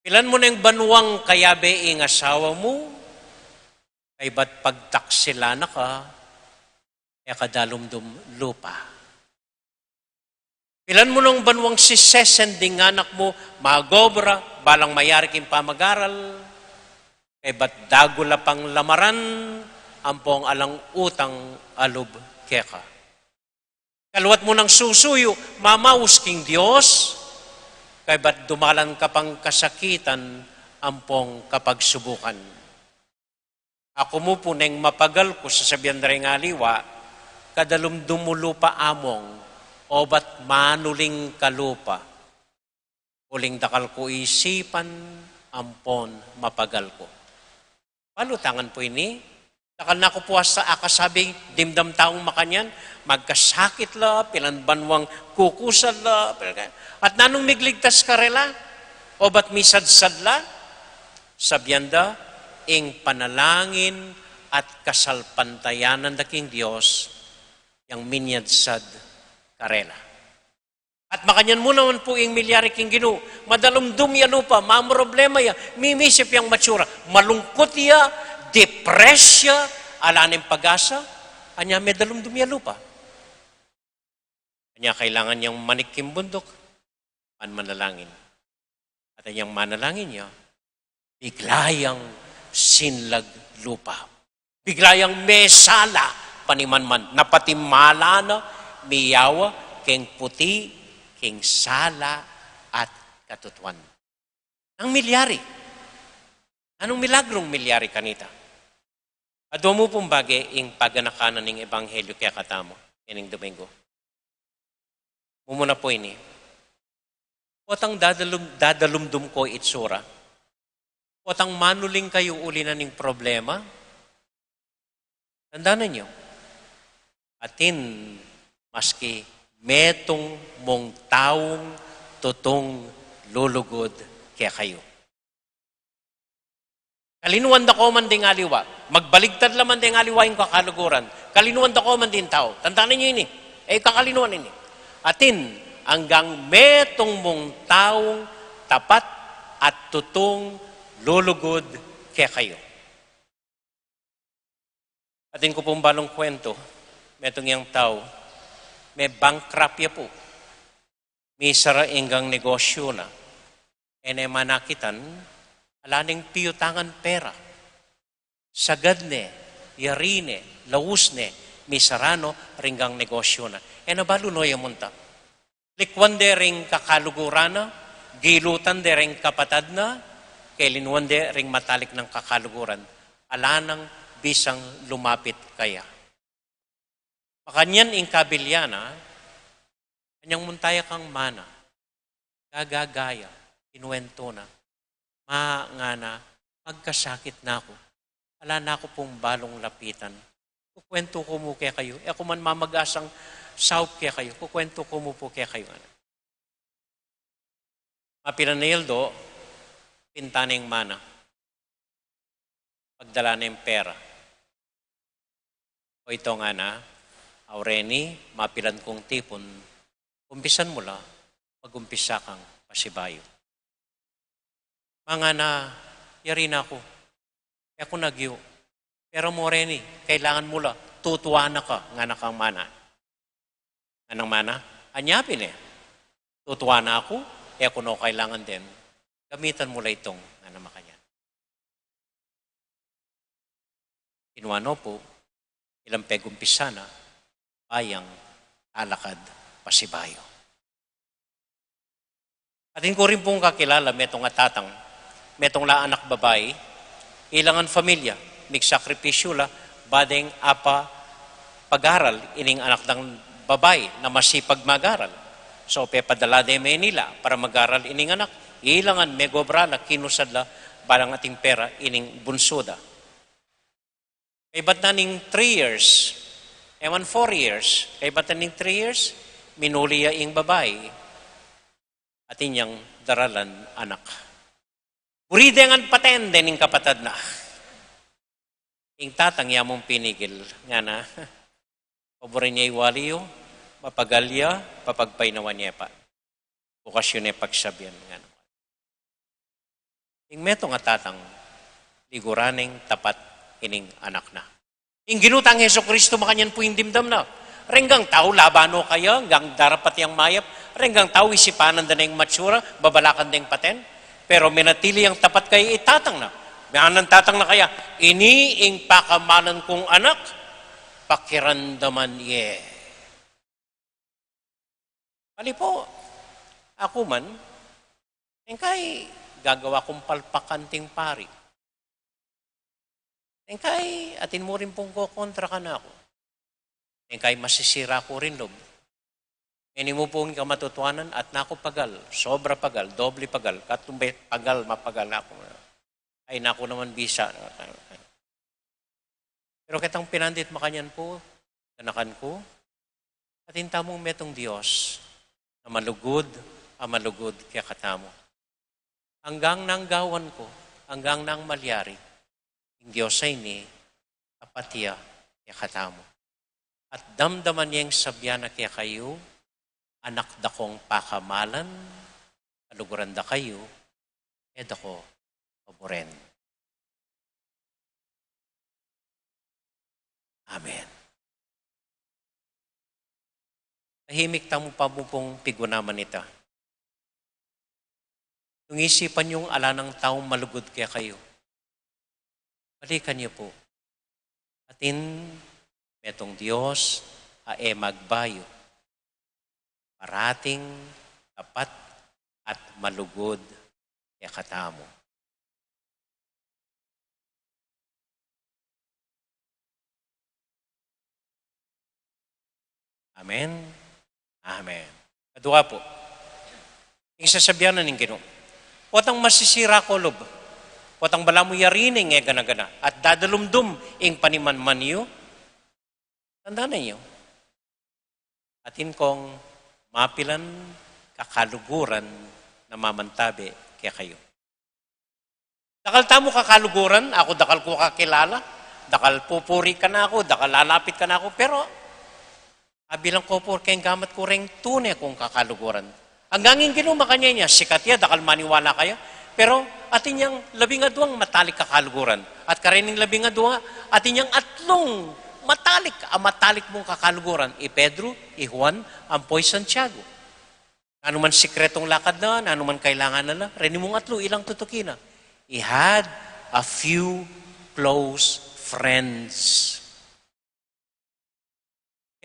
Pilan mu neng banuang kayabe ing asawa mu, kaybat pagtaksilan na ka, e ka dalumdum lupa. Pilan mu neng banuang sisesen ding anak mu, magobra, balang mayari king pamagaral, kaybat dagul a pang lamaran, ampong alang utang a lub keka. Kaluat mu nang susuyu, mamaus king Dios, kaybat dumalan ka pang kasakitan, ampong kapagsubukan. Aku mu pu neng mapagal ku, sasabian da ring aliwa, kadalumdum mu lupa among, obat manuling ka lupa. Uling dakal ku isipan, ampon mapagal ku. Balu ta ngan pu ini, dakal na ku pu asta akasabing dimdam taung makanyan, magkasakit la, pilan banuang kukusad la, pilan ka-, at nanung migligtas karela, obat misadsad la, sabian da, ing panalangin at kasalpantayanan da king Dios, yang minyadsad karela. At makanyan mu naman pu ing milyari king Ginu, madalumdum ya lupa, mamroblema ya, mimisip yang matsura, Malungkut ya, depressed ya, ala neng pag-asa, anya medalumdum ya lupa. Anya kailangan yang manik king bunduk, man manalangin. At anyang manalangin ya, bigla yang sinlag lupa. Bigla yang mesala panimanman. Napatimala na, miyawa keng puti, keng sala at katutuan. Nang milyari? Anong milagrung milyari kanita? Adwa mu pung bage ing paganakanan ning ebanghelyo kekatamu ining Domingo. Mumuna pu ini. Potang dadalum, dadalumdum ko itsura. Potang manuling kayu uli na ning problema. Tandanan yu, atin maski metung mung taung tutung lulugud kekayu. Kalinuan da ko man ding aliwa, magbaligtad la man ding aliwa ing kakaluguran. Kalinuan da ko man ding tau. Tandanan yu ini, e kakalinuan ini. Atin, anggang metung mung taung tapat at tutung lulugud kekayu. Atin ku pung balung kuwentu, metung yang tau, me-bankrupt ya pu. Misara inggang negosyu na. E ne manakitan, ala neng piyutangan pera. Sagad ne, yari ne, laus ne, misara no ringgang negosyu na. E na balu no ya munta. Likwan de ring kakaluguran na, gilutan de ring kapatad na, kelinuan de ring matalik nang kakaluguran, ala nang bisang lumapit kaya. Makanyan ing kabilya na, anyang munta ya kang mana, gagagaya, kinuwentu na, Ma, ngana, magkasakit na ku. Ala na ku pung balung lapitan. Kukuwentu ku mu kekayu. E ku man mamag-asang saup kekayu. Kukuwentu ku mu pu kekayu, ngana. Mapilan a aldo, pinta neng mana. Pagdala neng pera. O ito, ngana, au reni, mapilan kung tipun, umpisan mu la, mag-umpisa kang pasibayu. Ma, ngana, yari na ku. E ku na giu. Pero mu reni, kailangan mu la, tutuan na ka, ngana kang mana. Nganang mana, anya pin e. Tutuan na ku, e ku no kailangan den. Gamitan mu la itong, ngana makanyan. Kinua no pu, ilang pegumpisa na, bayang alakad pasibayu. Atin ku rin pung kakilala, metung a tatang, metung la anak babai, ilangan familia, migsakripisyu la, ba deng apa pag-aral ining anak dang babai na masipag mag-aral. So, pepadala de Manila para mag-aral ining anak, ilangan megobra la, kinusad la, balang ating pera ining bunsu da. Kaybat na ning three years, e man four years, kaybat na ning three years, minuli ya ing babai, atin yang daralan anak. Buri de ngan paten dening kapatad na. Ing tatang ya mung pinigil, ngana, paburen ye ing wali yu, mapagal ya, papagpainawan ye pa. Bukas yu ne pagsabian, ngana. Ing metung a tatang, liguran neng tapat ining anak na. Ing Ginu tang Jesucristo makanyan pu ing dimdam na. Renggang tau laban no kaya, anggang darapat yang mayap, renggang tau isipanan da neng matsura, babalakan deng paten. Pero menatili yang tapat kaya i tatang na. Ngana nang tatang na kaya, ini ing pakamalan kung anak, pakiramdaman ye. Bali pu, aku man, engkay gagawa kung palpak anting pari. Engkay atin mu rin pung kokontra kanaku. Engkay masisira ku rin lub. Ini mu pung kamatutuanan, at naku pagal, sobra pagal, doble pagal, katumbe pagal, mapagal na ku. Ay, naku naman bisa. Pero ketang pinandit makanyan pu, ganakan ku, atin tamung metung Dios a malugud, a malugud kekatamu. Anggang nang gawan ku, anggang nang malyari, ing Dios a ini, tapat ya kekatamu. At damdaman yeng sabian na kekayu, anak da kung pakamalan, kaluguran da kayu, e da ku paburen. Amen. Tahimik tamu pa mu pung pigunaman ita. Nung isipan yung ala nang taung malugud kekayu, balikan yu pu. Atin metung Dios a e magbayu, parating tapat at malugud kekatamu. Amen. Amen. Kadua pu, ing sasabian na ning Ginu, potang masisira ko lub, potang balamu yari ne ing e gana-gana, at dadalumdum ing panimanman yu, tandanan yu, atin kong mapilan kakaluguran na mamantabe kekayu. Dakal tamu kakaluguran, aku dakal ku kakilala, dakal pupuri kanaku, dakal lalapit kanaku, pero abilang ko pu keng gamat ku reng tune kung kakaluguran. Anggang ing Ginu makanyan ya, sikat ya, dakal maniwala kaya, pero atin yang labing aduang matalik kakaluguran. At karening labing adua, atin yang atlung matalik, a matalik mung kakaluguran, i Pedro, i Juan, ampo i Santiago. Nanu man sikretong lakad na, nanu man kailangan na la, reni mung atlu, ilang tutuki na. He had a few close friends.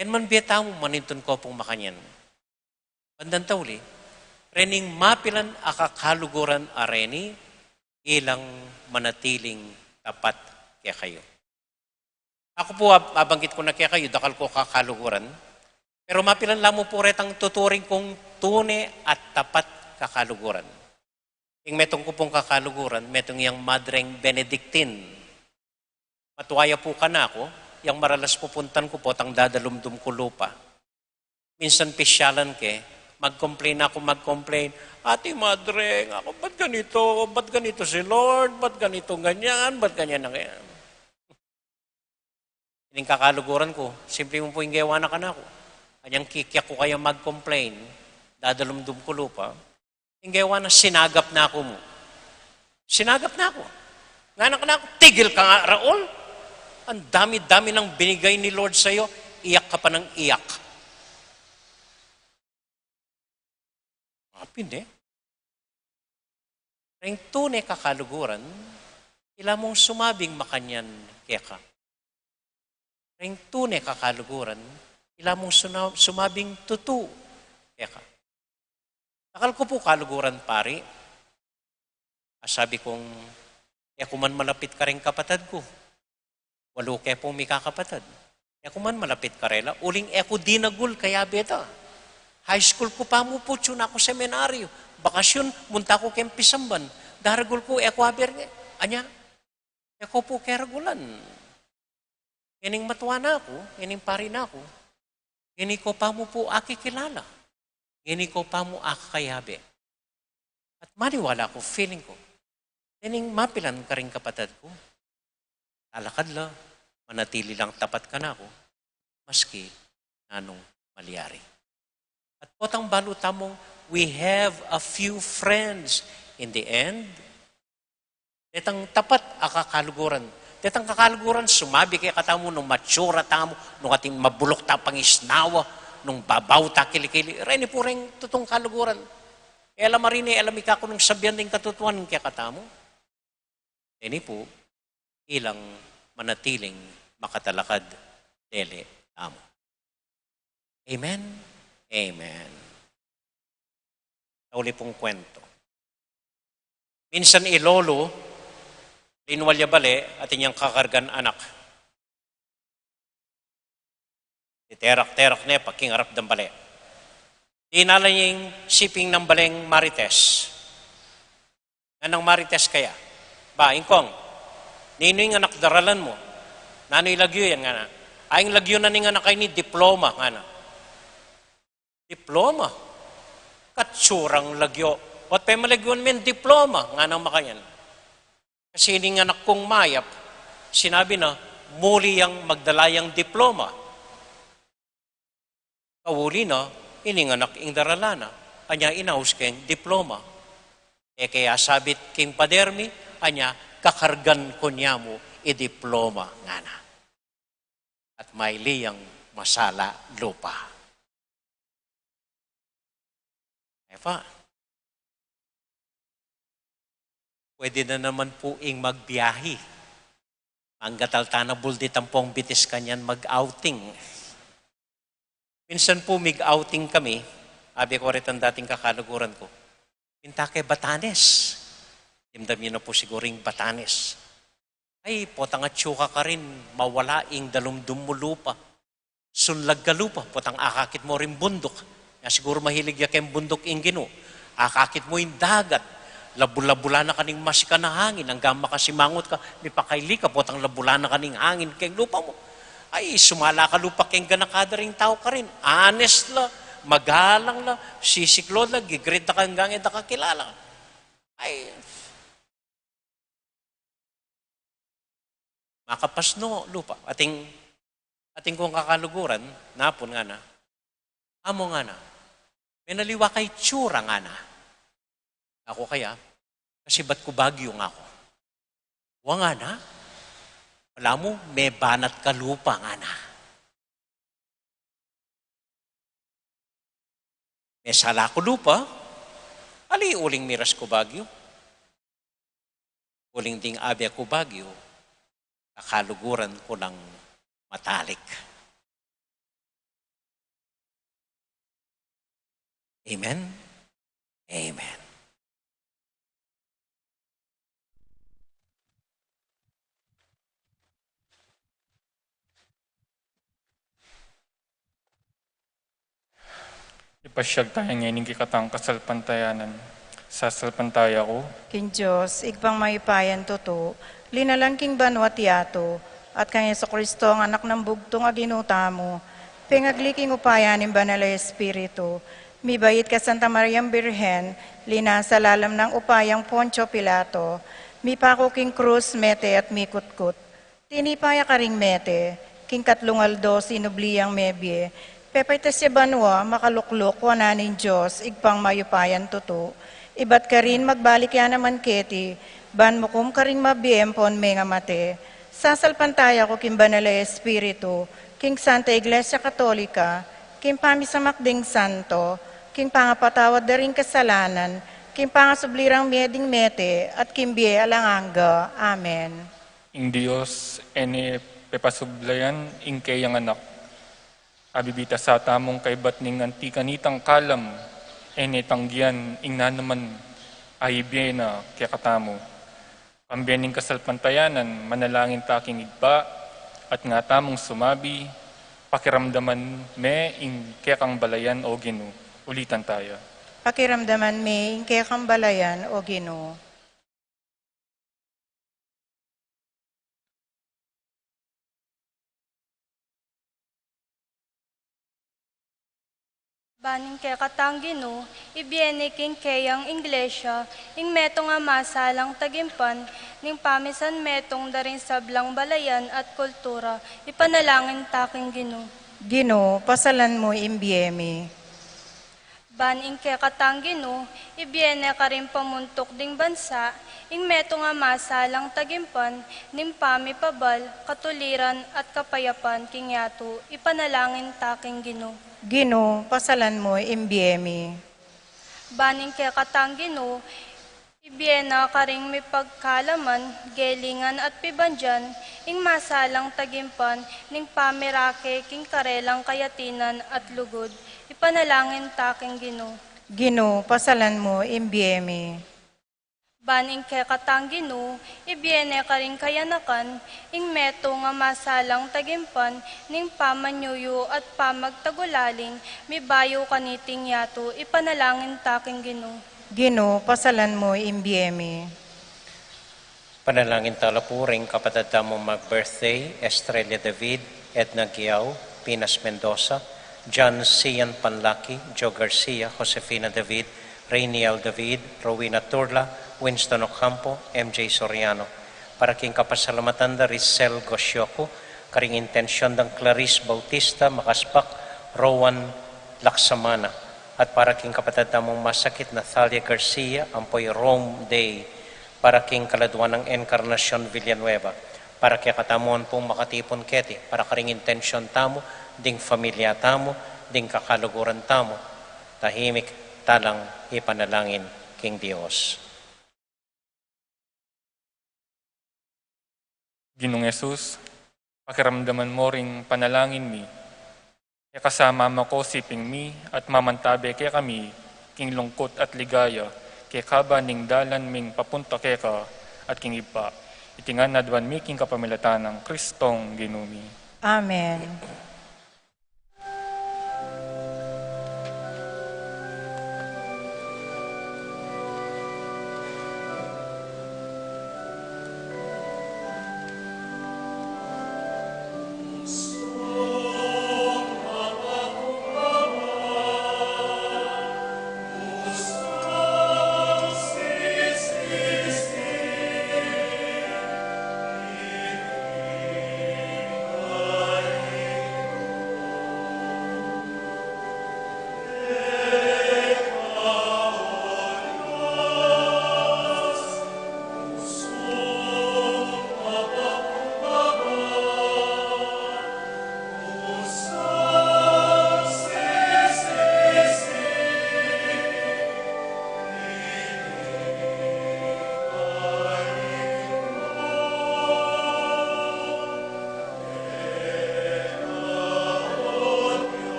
Yan man bie tamu manintun ko pung makanyan. Bandang tauli, rening mapilan a kakaluguran a reni, ilang manatiling tapat kekayu. Aku pu, ab-, abanggit ku na kekayu, dakal ku kakaluguran. Pero mapilan la mu pu retang tuturing kung tune at tapat kakaluguran. Ing metung ku pung kakaluguran, metung yang madreng Benedictine. Matua ya pu kanaku, yang maralas pupuntan ku potang dadalumdum ku lupa. Minsan pisyalan ke, mag-complain aku, mag-complain. "Ate Madre, aku, ba't ganito? Ba't ganito si Lord? Ba't ganito ganyan? Ba't ganyan na ganyan?" Ining kakaluguran ku, simple mu pu ing gewa na kanaku. Anyang kikyak ku kaya mag-complain, dadalumdum ku lupa. Ing gewa na, sinagap na ku mu. Sinagap na ku. Ngana kanaku, "Tigil ka nga, Raul. Ang dami-dami nang binigay ni Lord sa'yo, iyak ka pa nang iyak." Apin e. Reng tune kakaluguran, ila mung sumabing makanyan keka. Reng tune kakaluguran, ila mung suna-, sumabing tutu keka. Dakal ku pu kaluguran, pari. Asabi kung, "E ku man malapit kareng kapatad ku. Walu ke pung mikakapatad. E ku man malapit karela, uling e ku dinagul kayabe da. High school ku pa mu pu, atyu na ku seminaryo. Bakasyun, munta ku keng pisamban. Daragul ku, e ku abe reni. Anya, e ku pu keragulan. Ngening matua na ku, ngening pari na ku, ngeni ko pa mu pu akikilala, ngeni ko pa mu akakayabe." At maniwala ku, feeling ku, ngening mapilan karing kapatad ku, talakad la, manatili lang tapat kanaku, maski nanung malyari. At potang balu tamung, we have a few friends. In the end, detang tapat a kakaluguran. Detang kakaluguran, sumabi kekatamu nung matsura tamu, nung atin mabuluk ta pangisnawa, nung babaw ta kilikili. Reni pu reng tutung kaluguran. E la marini, e la mikaku nung sabian ding katutuan kekatamu. Ini pu, ilang manatiling makatalakad dele tamu. Amen? Amen. Tauli pung kwento. Minsan i lolo, linwal ya bale, atin yang kakargan anak. Iterak-terak ne, pakingarap dang bale. Dinala ne ing siping nang baleng Marites. Nganang Marites kaya, "Ba, Ingkong, ninu ing anak daralan mu? Nanu ing lagyu yan?" ngana. "Ay, ing lagyu na ning anak a ini, diploma," ngana. "Diploma? Katsurang lagyu. Ot pemalagyuan me ing diploma?" nganang makanyan. "Kasi ining anak kung mayap, sinabi na, muli yang magdala yang diploma. Kauli na, ining anak ing darala na, anya inaus keng diploma. E ke asabit king pader mi, anya kakargan ku ne mu i diploma," ngana. at maili yang masala lupa. Epa, pwede na naman pu ing magbiyahe. Anggatal tanabul di tampong bitis kanyan mag-outing. Minsan pu mig-outing kami, abi ku retang dating kakaluguran ku, pinta ke Batanes. Dimdam yu na pu siguru ing Batanes. Ay, potang atyu ka karin, mawala ing dalumdum mu lupa. Sunlag ka lupa, potang akakit mu ring bunduk. Ya siguru mahilig ya keng bunduk ing Ginu. Akakit mu ing dagat. Labul-labulan na kaning masikan a hangin, anggang makasimangot ka, mipakaili ka, potang labulan na kaning hangin keng lupa mu. Ay, sumala ka lupa keng ganaka da ring tau karin. Honest la, magalang la, sisiklaud la, gi-greet da ka anggang e da ka kilala. Ay, makapasno lupa. Ating, ating kung kakaluguran, napun ngana, "Amo," ngana, "menaliwa ka itsura," ngana. Aku kaya, "Kasibat ku Baguio," ngaku. "Wa," ngana, "balamu mebanat ka lupa," ngana. "Mesala ku lupa, ali uling miras ku Baguio. Uling ding abe ku Baguio, kakaluguran ku lang matalik." Amen. Amen. Ipasyag taya ngeni ing kekatang kasalpantayanan. Sasalpantaya ku king Dios, Ibpang mayupayang tutu, linalang king banua at yatu, at kang Jesucristo, Anak nang bugtung a Ginu tamu, pengagli king upaya ning Banal a Espiritu, mibait kang Santa Mariang Birhen, linasa lalam nang upayang Poncio Pilato, mipaku king krus, mete at mikutkut. Tinipa ya karing mete, king katlung aldo sinubli yang mebie, pepaitas ya banua, makalukluk wanan ning Dios, Ibpang mayupayang tutu. Ibat karin magbalik ya naman keti, ban mukum karing mabie ampon mengamate. Sasalpantaya ku king Banal a Espiritu, king Santa Iglesia Katolika, king pamisamak ding santo, king pangapatawad da ring kasalanan, king pangasubli rang mie ding mete, at king bie alang angga. Amen. Ing Dios e ne pepasublayan ing keyang anak. Abibitasa tamung kaybat ning anti kanitang kalam, e ne tanggian ing nanuman a ibie na kekatamu. Kambe ning kasalpantayanan, manalangin ta king Ibpa, at nga tamung sumabi, "Pakiramdaman me ing kekang balayan, O Ginu." Ulitan taya. "Pakiramdaman me ing kekang balayan, O Ginu." Ban ing kekatang Ginu, ibie ne king keyang Iglesia, ing metung a masalang tagimpan, ning pamisan metung da ring sablang balayan at kultura, ipanalangin ta king Ginu. Ginu, pasalan mu ing bie mi. Ban ing kekatang Ginu, ibie ne karing pamuntuk ding bansa, ing metung a masalang tagimpan, ning pamipabal, katuliran, at kapayapan king yatu, ipanalangin ta king Ginu. Ginu, pasalan mu ing bie mi. Ban ing kekatang Ginu, ibie na karing mipagkalaman, gelingan at pibandian, ing masalang tagimpan, ning pamirake king karelang kayatinan at lugud, ipanalangin ta king Ginu. Ginu, pasalan mu ing bie mi. Ban ing kekatang Ginu, ibie ne karing kayanakan, ing metung a masalang tagimpan, ning pamanyuyu at pamagtagulaling, mibayu kaniting yatu, ipanalangin ta king Ginu. Ginu, pasalan mu ing bie mi. Panalangin ta la pu ring kapatad tamung mag-birthday, Estrella David, Edna Guiao, Pinas Mendoza, John Sian Panlaki, Joe Garcia, Josefina David, Rainiel David, Rowena Turla, Winston Ocampo, M J Soriano. Para king kapasalamatan da Ricel Gosioco, karing intension dang Clarice Bautista Makaspak, Rowan Laksamana, at para king kapatad tamung masakit, Nathalia Garcia, ampo i Rome Day, para king kaladua nang Encarnacion Villanueva, Para kekatamu pung makatipun keti, para karing intensyon tamu, ding familia tamu, ding kakaluguran tamu, tahimik talang ipanalangin king Dios. Ginung Jesus, pakiramdaman mo ring panalangin mi. Ikasama mo ko siping mi at mamantabe kekami king lungkut at ligaya, kekaban ning dalan ming papunta keka at king Ibpa. Iti ngan aduan mi king kapamilatan nang Kristong Ginu mi. Amen.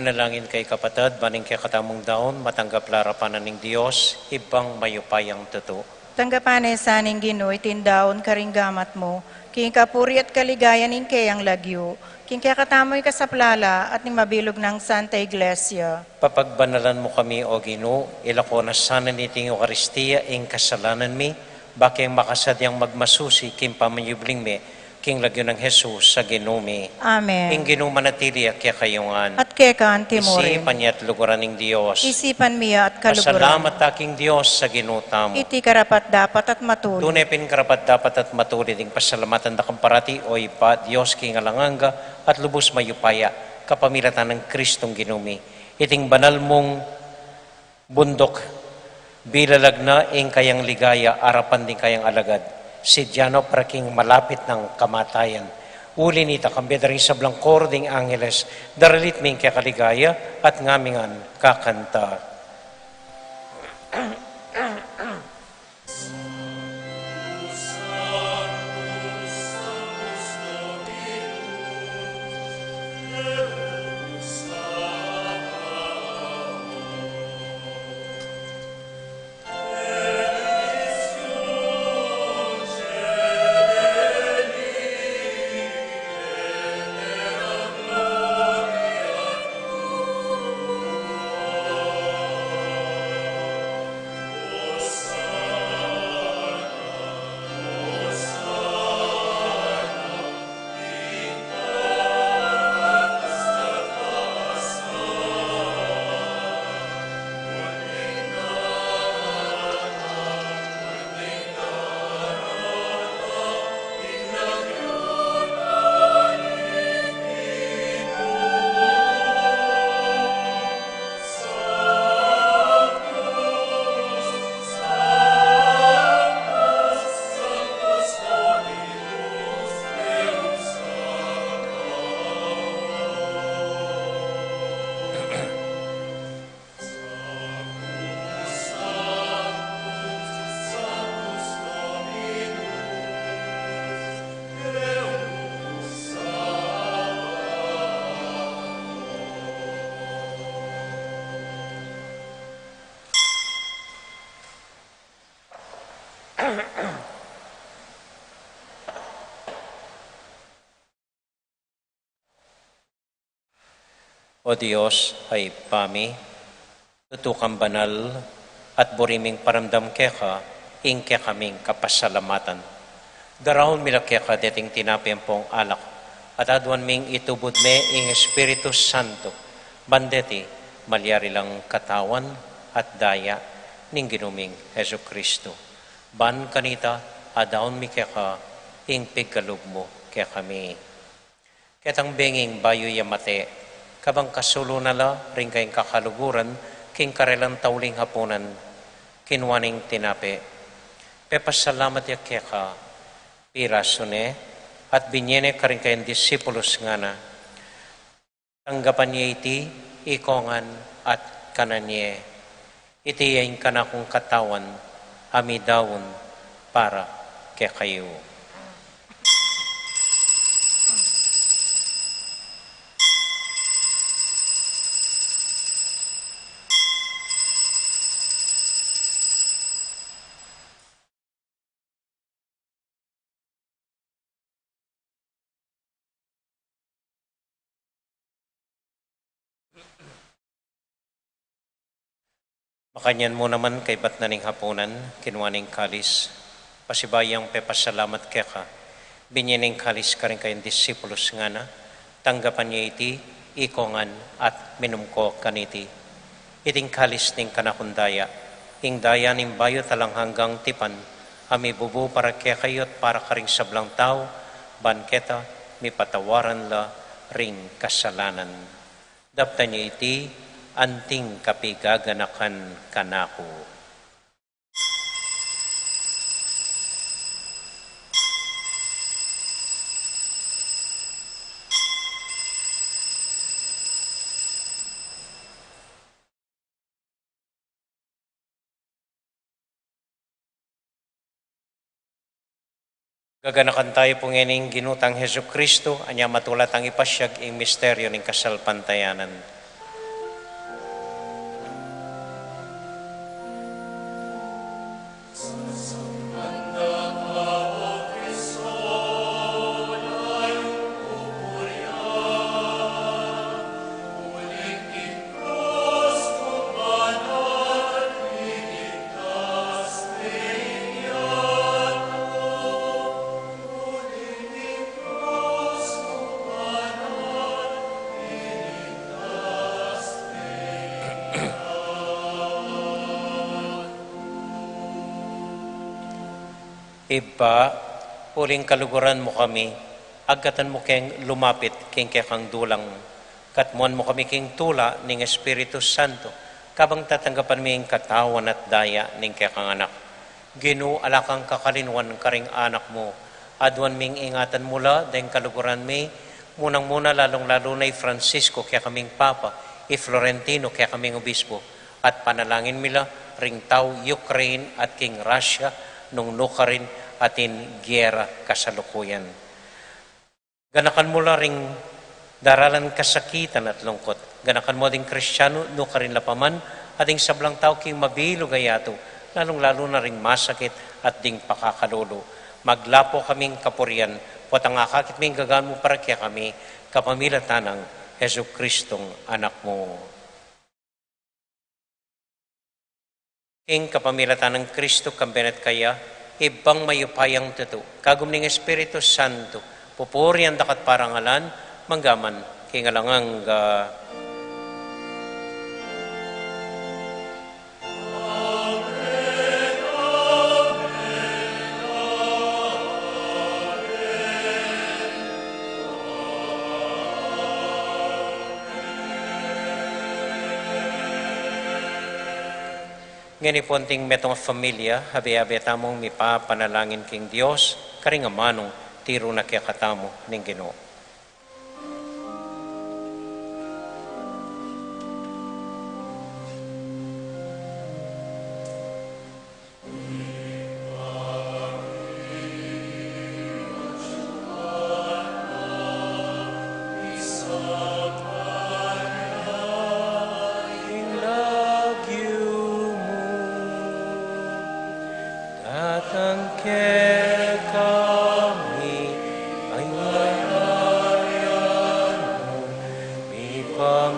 Manalangin kayu, kapatad, ban ing kekatamung daun matanggap la arapan na ning Dios, Ibpang mayupayang tutu. Tanggapan na sa ning Ginu iting daun karing gamat mu, king kapurian at kaligayan ning keyang lagyu, king kekatamung kasaplalan at ning mabilug nang Santa Iglesia. Papagbanalan mu kami, O Ginu, ilako na sana niting Eukaristia ing kasalanan mi, ba keng makasadyang magmasusi king pamanyubling mi, king lagyu nang Jesus a Ginu mi. Amen. Ing Ginu manatili ya kekayu ngan. At keka anti mu rin. Isipan ya at luguran ing Dios. Isipan mi ya at kaluguran. Pasalamat ta king Dios a Ginu tamu. Iti karapat-dapat at matulid. Tune pin karapat-dapat at matulid ing pasalamatan da ka parati, O Ibpa, Dios king alang angga at lubus mayupaya, kapamilatan nang Kristong Ginu mi. Iting banal mung bunduk, bilalag na ing kayang ligaya arapan ding kayang alagad, sidya no para king malapit nang kamatayan. Uli nita, kambe da ring sablang koro ding angeles, daralit mi ing keka ligaya, at ngami ngan kakanta. O Dios, a Ibpa mi, tutu kang banal, at buri ming paramdam keka ing kekaming kapasalamatan. Daraun mi la keka deting tinape ampong alak, at aduan ming itubud me ing Espiritu Santo, ban deti malyari lang katawan at daya ning Ginu ming Jesucristo. Ban kanita, adaun mi keka ing pigkalub mu kekami. Ketang benging bayu ya mate, kabang kasulu na la ring kayang kakaluguran king karelang tauling hapunan, kinua neng tinape, pepasalamat ya keka, pirasu ne, at binye ne karing kayang disipulus, ngana: Tanggapan ye iti ikong ngan at kanan ye. Iti ya ing kanakung katawan a midaun para kekayu. Makanyan mu naman kaybat na ning hapunan, kinua ne ing kalis, pasibayu yang pepasalamat keka, binye ne ing kalis karing kayang disipulus, ngana: Tanggapan ye iti ikong ngan at minum ko kaniti. Iti ing kalis ning kanakung daya, ing daya ning bayu at alang anggang tipan, a mibubu para kekayu at para karing sablang tau, ban keta mipatawaran la ring kasalanan. Daptan ye iti anting kapigaganakan kanaku. Gaganakan tayu pu ngening Ginu tang Jesucristo, anya matula tang ipasyag ing misteryu ning kasalpantayanan. Ibpa, uling kaluguran mu kami, agkatan mu keng lumapit king kekang dulang, katmuan mu kami king tula ning Espiritu Santo, kabang tatanggapan mi ing katawan at daya ning kekang Anak. Ginu, ala kang kakalinuan karing anak mu, aduan ming ingatan mu la deng kaluguran mi, munang-muna lalung-lalu na i Francisco, kekaming Papa, i Florentino, kekaming Obispo, at panalangin mi la ring tau Ukraine at king Russia, nung nukarin atin gera kasalukuyan. Ganakan mu la ring daralan kasakitan at lungkut. Ganakan mu ding Kristiano nukarin la pa man, at ding sablang tau king mabilug a yatu, lalung-lalu na ring masakit at ding pakakalulu. Maglapo kaming kapurian, potang akakit ming gagawan mu para kekami, kapamilatan nang Jesucristong Anak mu. King kapamilatan nang Kristo, kambe na at kaya, Ibpang mayupayang tutu, kagum ning Espiritu Santo, pupurian daka at parangalan, mangga man king alang angga. Ngeni pu anting metung a familia, abe-abe tamung mipapanalangin king Dios, karing amanung tiru na kekatamu ning Ginu. Ing lagyu mu datang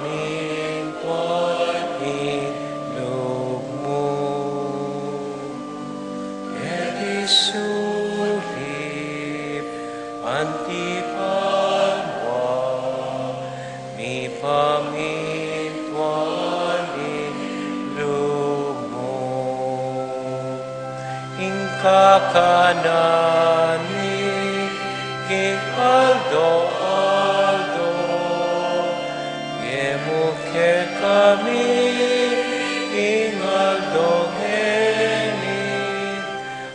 Mintuan ing lub mu, keti sulip anti banua, mipamintuan ing lub mu. Ing kakanan mi king aldo-aldo, ibie mu kekami king aldo ngeni,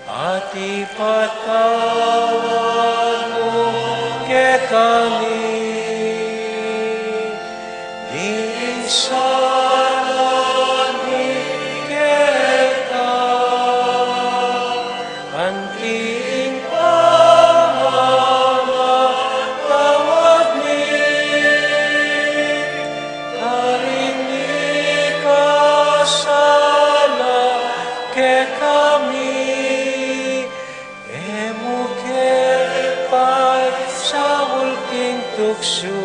at ipatawad mu kekami ding sala mi keka, anti ing pamamatawad mi karing mikasala kekami. E mu ke paisaul king tuksu,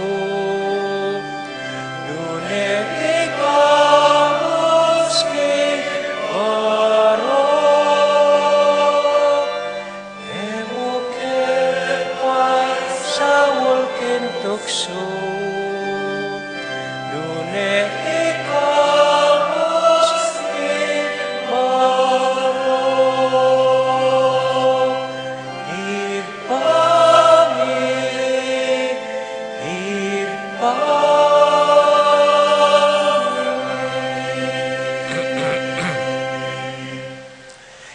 nune ikabus king marok. E mu ke paisaul king tuksu, nune ikabus king marok. Ibpa mi, Ibpa mi.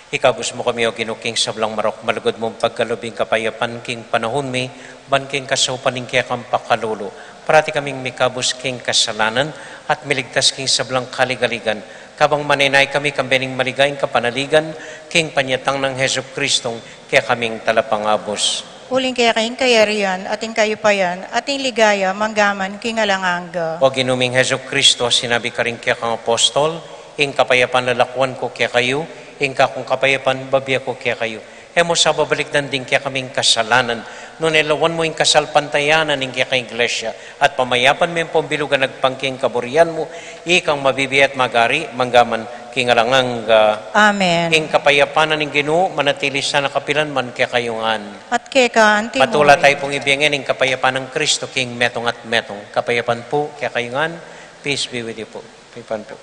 Ikabus mu kami, O Ginu, king sablang marok, malugud mung pagkalub ing kapayapan king panaun mi, ban king kasaupan ning kekang pakalulu, parati kaming mikabus king kasalanan, at miligtas king sablang kaligaligan, kabang manenaya kami kambe ning maligayang kapanaligan, king panyatang nang Jesucristong kekaming Talapangabus. Uling keka ing kayarian, at ing kayupayan, at ing ligaya, mangga man king alang angga. O Ginu ming Jesucristo, sinabi karing kekang apostol, ing kapayapan lalakuan ku kekayu, ing kakung kapayapan bibie ku kekayu. E mu sa babalikdan ding kekaming kasalanan, nune lawan mu ing kasalpantayanan ning kekang Iglesia, at pamayapan me ampong bilugad agpang king kaburian mu, ikang mabibie at magari, mangga man king alang angga. Amen. Ing kapayapan na ning Ginu, manatili sana kapilan man kekayu ngan. At keka anti mu rin. Patula tayu pung ibie ngan ing kapayapan nang Kristo king metung at metung. Kapayapan pu kekayu ngan. Peace be with you po. Kapayapan pu.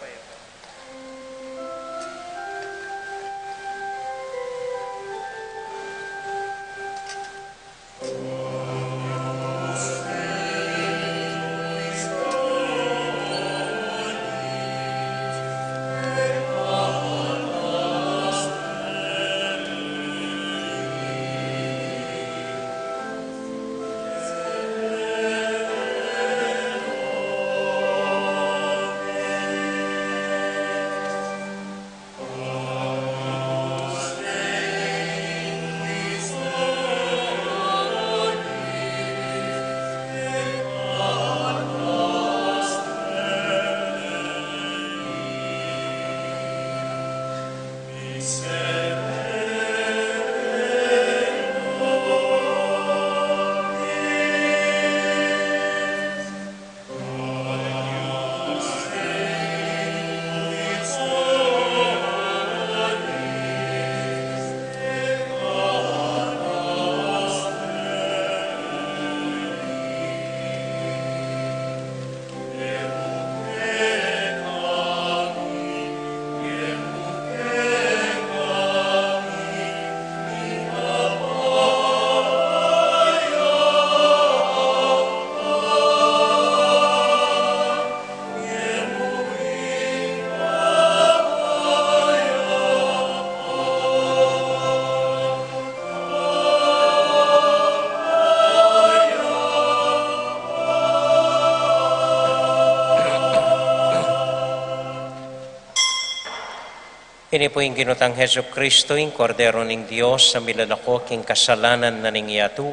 Ini pu ing Ginu tang Jesucristo, ing Kordero ning Dios, a milalako king kasalanan na ning yatu.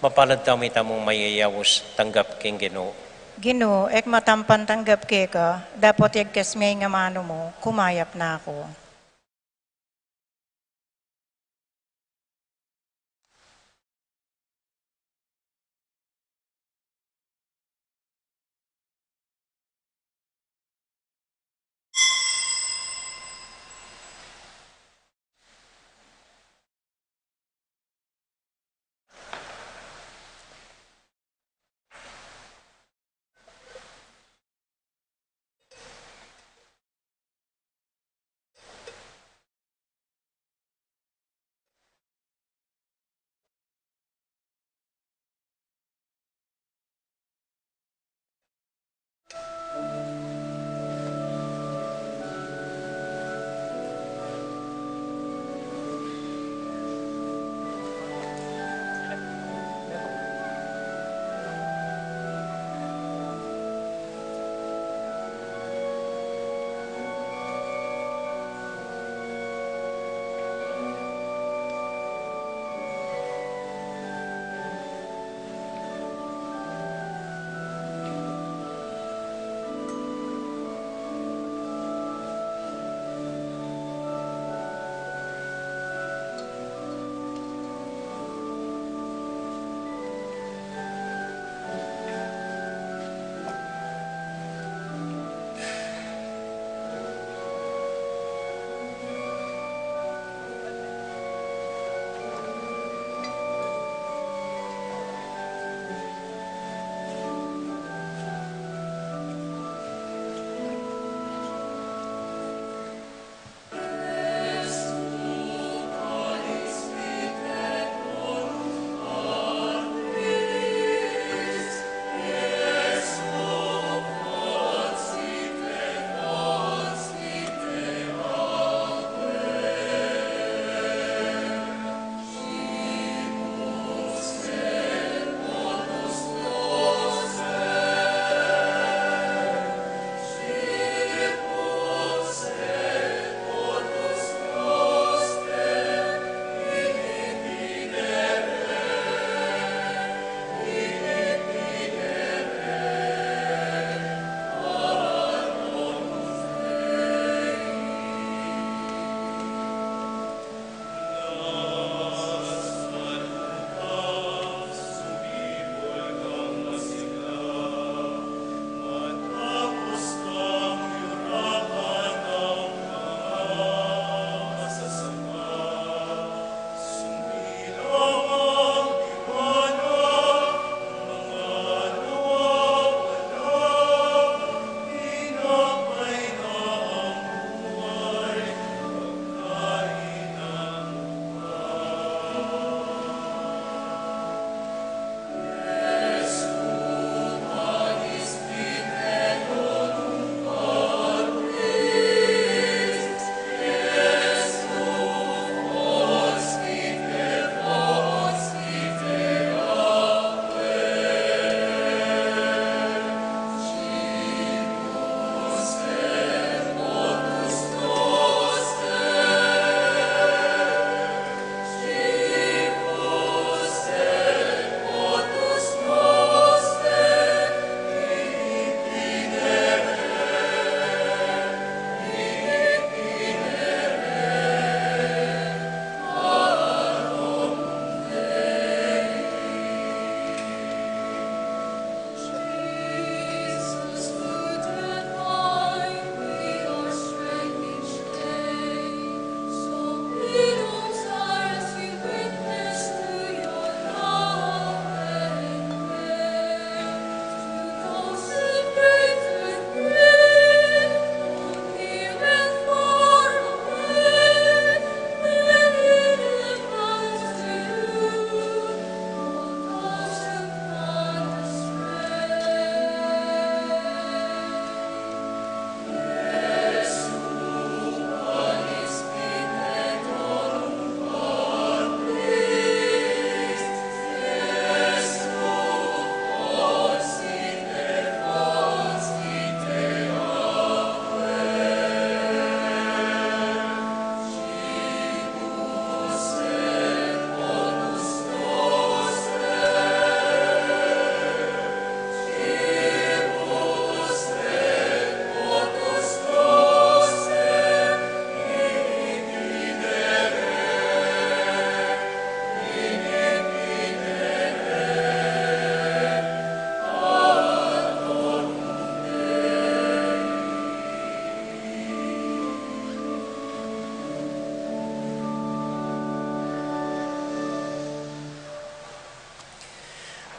Mapalad tamu, itamung mayayaus, tanggap king Ginu. Ginu, e ku matampan tanggap keka, dapot yagkas me ing amanu mu, kumayap na ku.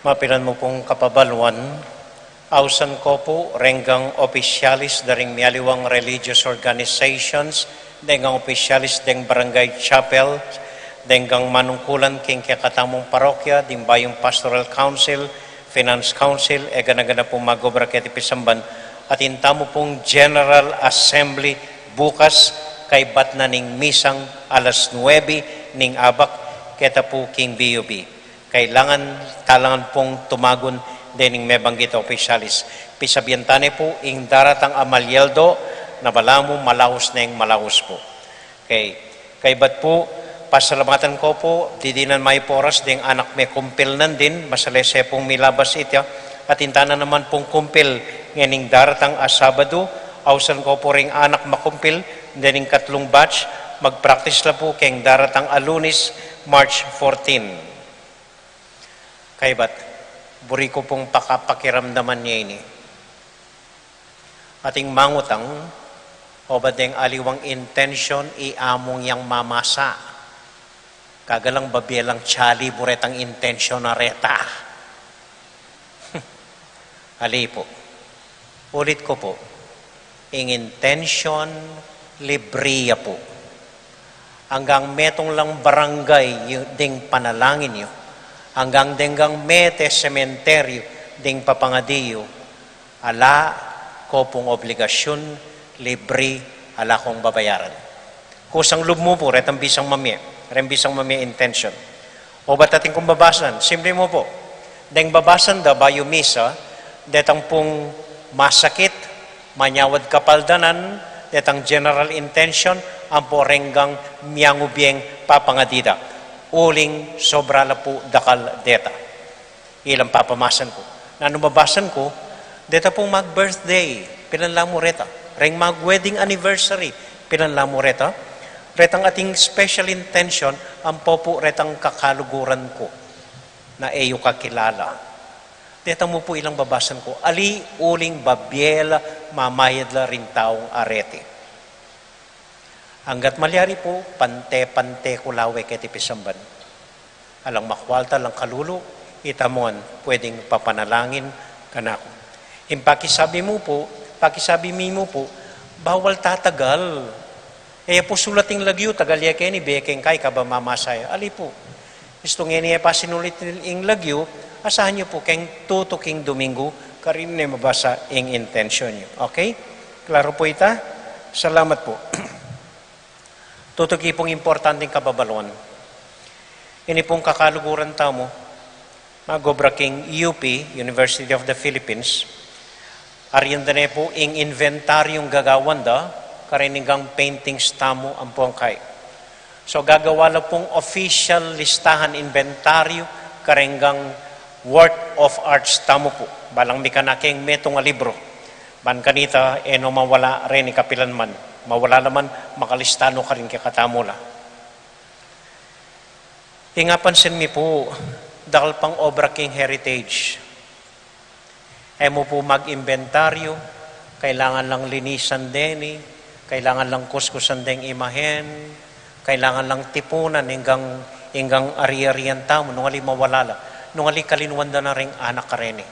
Mapilan mu pung kapabaluan, ausan ko pu reng gang opisyalis da ring mialiwang religious organizations, deng gang opisyalis deng barangay chapel, deng gang manungkulan king kekatamung parokya, ding bayung pastoral council, finance council, e gana-gana pung magobra keti pisamban, atin tamu pung General Assembly bukas, kaybat na ning misang alas nuebe ning abak, keta pu king B U B. Kailangan talangan pung tumagun dening mebanggit a opisyalis. Pisabian tane pu ing daratang a malyaldo na balamu malaus neng malaus pu. Okay. Kaybat pu, pasalamatan ko pu, didinan mayu pu oras deng anak me kumpil nandin, masalese pung milabas itya, atin tana naman pung kumpil ngening daratang a Sabadu, ausan ko pu ring anak makumpil dening katlung batch, magpraktis la pu keng daratang a Lunes, March fourteen. Kaybat, buri ku pung pakapakiramdaman ye ini. Ating mangutang, obat deng aliwang intention i amung yang mamasa. Kagalang babie lang chali buretang intention na reta. Ali pu. Ulit ku pu. Ing intention, libri ya pu. Anggang metung lang barangay yu, ding panalangin yu, anggang deng gang mete sementeryu ding papangadi yu, ala ko pung obligasyun, libri, ala kong babayaran. Kusang lub mu pu, retang bisang mamie, reng bisang mamie intention. Obat atin kung babasan, simple mu pu. Deng babasan da bayu misa, detang pung masakit, manyawad kapaldanan, detang general intention, ampo reng gang miangubieng papangadi da. Uling sobra la pu dakal deta. Ilang papamasan ku. Nanu mabasan ku, deta pung mag-birthday, pilan la mu reta. Reng mag-wedding anniversary, pilan la mu reta. Retang ating special intention, ampo pu retang kakaluguran ku na e yu kakilala. Deta mu pu ilang babasan ku, ali uling babie la, mamayad la ring taung areti. Anggat malyari pu, pante-pante ku la we keti pisamban. Alang makwalta, alang kalulu, ita mu ngan pwedeng papanalangin kanaku. Ing pakisabi mu pu, pakisabi mi mu pu, bawal tatagal. E pu sulat ing lagyu, tagal ya keni, bie keng kai kaba mamasa ya. Ali pu. Istu ngeni e pa sinulit ing lagyu, asahan yu pu keng tutuking Domingo, karin ne mabasa ing intention yu. Okay? Klaro pu ita? Salamat pu. Tutuki pung importanteng kababaluan. Ini pung kakaluguran tamu, magobra king U P, University of the Philippines, arian da ne pu ing inventaryung gagawan da, karin ing gang paintings tamu ampo ing kai. So, gagawa la pung official listahan inventaryu, karin gang work of arts tamu pu. Balang mika na keng metung a libru. Ban kanita, e no mawala reni kapilan man. Mawala la man, makalista no karin kekatamu la. Ing apansin mi pu, dakal pang obra king heritage. E mu pu mag-inventaryu, kailangan lang linisan deni, kailangan lang kuskusan deng imahen, kailangan lang tipunan, ing gang, ing gang ari-arian tamu, nung ali mawala la, nung ali kalinwan da na ring anak kareni.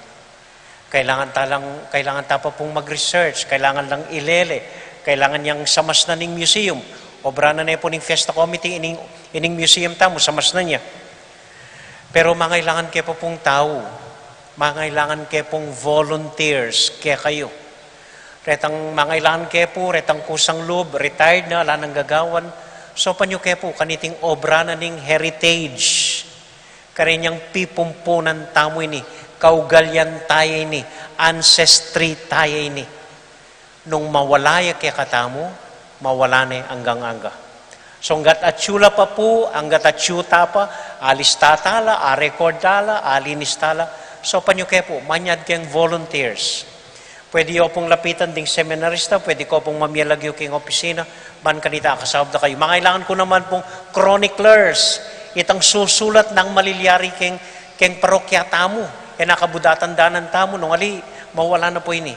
Kailangan ta lang, kailangan ta pa pung mag-research, kailangan lang ilele, kailangan yang samasnan ning museum. Obra na ne pu ning Fiesta Committee, ining, ining museum tamu, samasnan ya. Pero mangailangan ke pa pung tau, mangailangan ke pung volunteers, kekayu. Retang mangailangan ke pu, retang kusang lub, retired na, ala nang gagawan. Saupan yu ke pu, kaniting obra na ning heritage. Karin yang pipumpunan tamu ini, kaugalian taya ini, ancestry taya ini. Nung mawala ya kekatamu, mawala ne anggang-angga. So, anggat atyu la pa pu, anggat atyu ta pa, alista ta la, a-record ta la, alinis ta la. Saupan yu ke pu, manyad keng volunteers. Pwede yu pung lapitan ding seminarista, pwede ko pung mamie lagyu king opisina, ban kanita akasaup da kayu. Mangailangan ku naman pung chroniclers, itang susulat nang malilyari keng, keng parokya tamu, e na kabudatandanan tamu, nung ali, mawala na pu ini.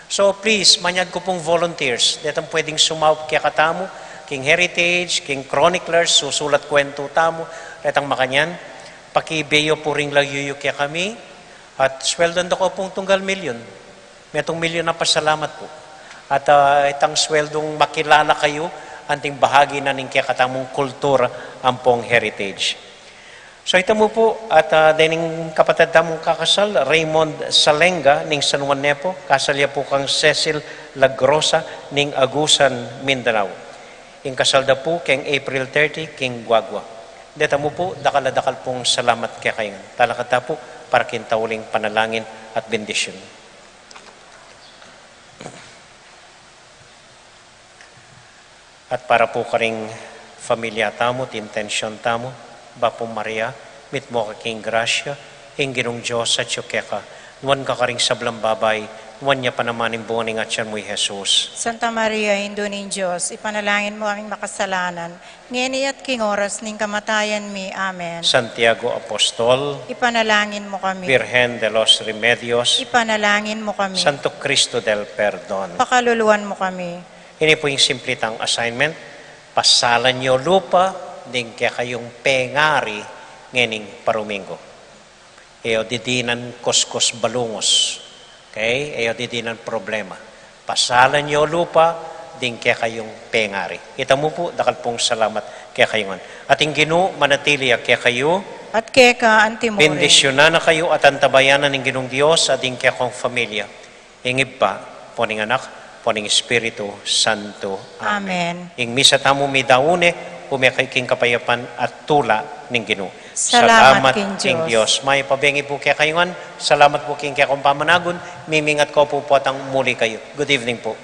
So please, manyad ku pung volunteers, detang pwedeng sumaup kekatamu, king heritage, king chroniclers, susulat kwentu tamu, detang makanyan. Pakibe yu pu ring lagyu yu kekami, at sweldo da ko pung tunggal milyun. Metung milyun a pasalamat pu. At, ah, itang sweldung makilala kayu, anting bahagi na ning kekatamung kultura ampong heritage. So ita mu pu, at, ah, dening kapatad tamung kakasal, Raymond Salenga ning San Juan Nepo, kasal ya pu kang Cecil Lagrosa ning Agusan, Mindanao. Ing kasal da pu keng April thirty, king Guagua. Deta mu pu, dakal a dakal pung salamat kekayu ngan. Talakad ta pu para king tauling panalangin at bendisyun. At para pu karing familia tamu, at intensyon tamu, Bapu Maria, mitmu ka king grasya, ing Ginung Dios atyu keka, nuan ka karing sablang babai, nuan ya pa naman ing bunga ning atyan mu, i Jesus. Santa Maria, Indu ning Dios, ipanalangin mu kaming makasalanan, ngeni at king oras ning kamatayan mi. Amen. Santiago Apostol, ipanalangin mu kami. Virgen de los Remedios, ipanalangin mu kami. Santo Cristo del Perdon, pakaluluan mu kami. Ini pu ing simple tang assignment, pasalan yu lupa ding kekayung pengari ngening paruminggu. E yu didinan kuskus balungus. Okay? E yu didinan problema. Pasalan yu lupa ding kekayung pengari. Ita mu pu, dakal pung salamat kekayu ngan. At ing Ginu manatili ya kekayu. At keka antimurin. Bendisyunan na kayu at antabayanan ning Ginung Dios at ing kekong familia. Ing Ibpa, ampo ning Anak, ampo ning Espiritu Santo. Amen. Amen. Ing misa tamu midaun ne, ume kayu king kapayapan at tula ning Ginu. Salamat king Dios. Mayap a bengi pu kekayu ngan. Salamat pu king kekong pamanagun. Mimingat ko pu potang muli kayu. Good evening pu.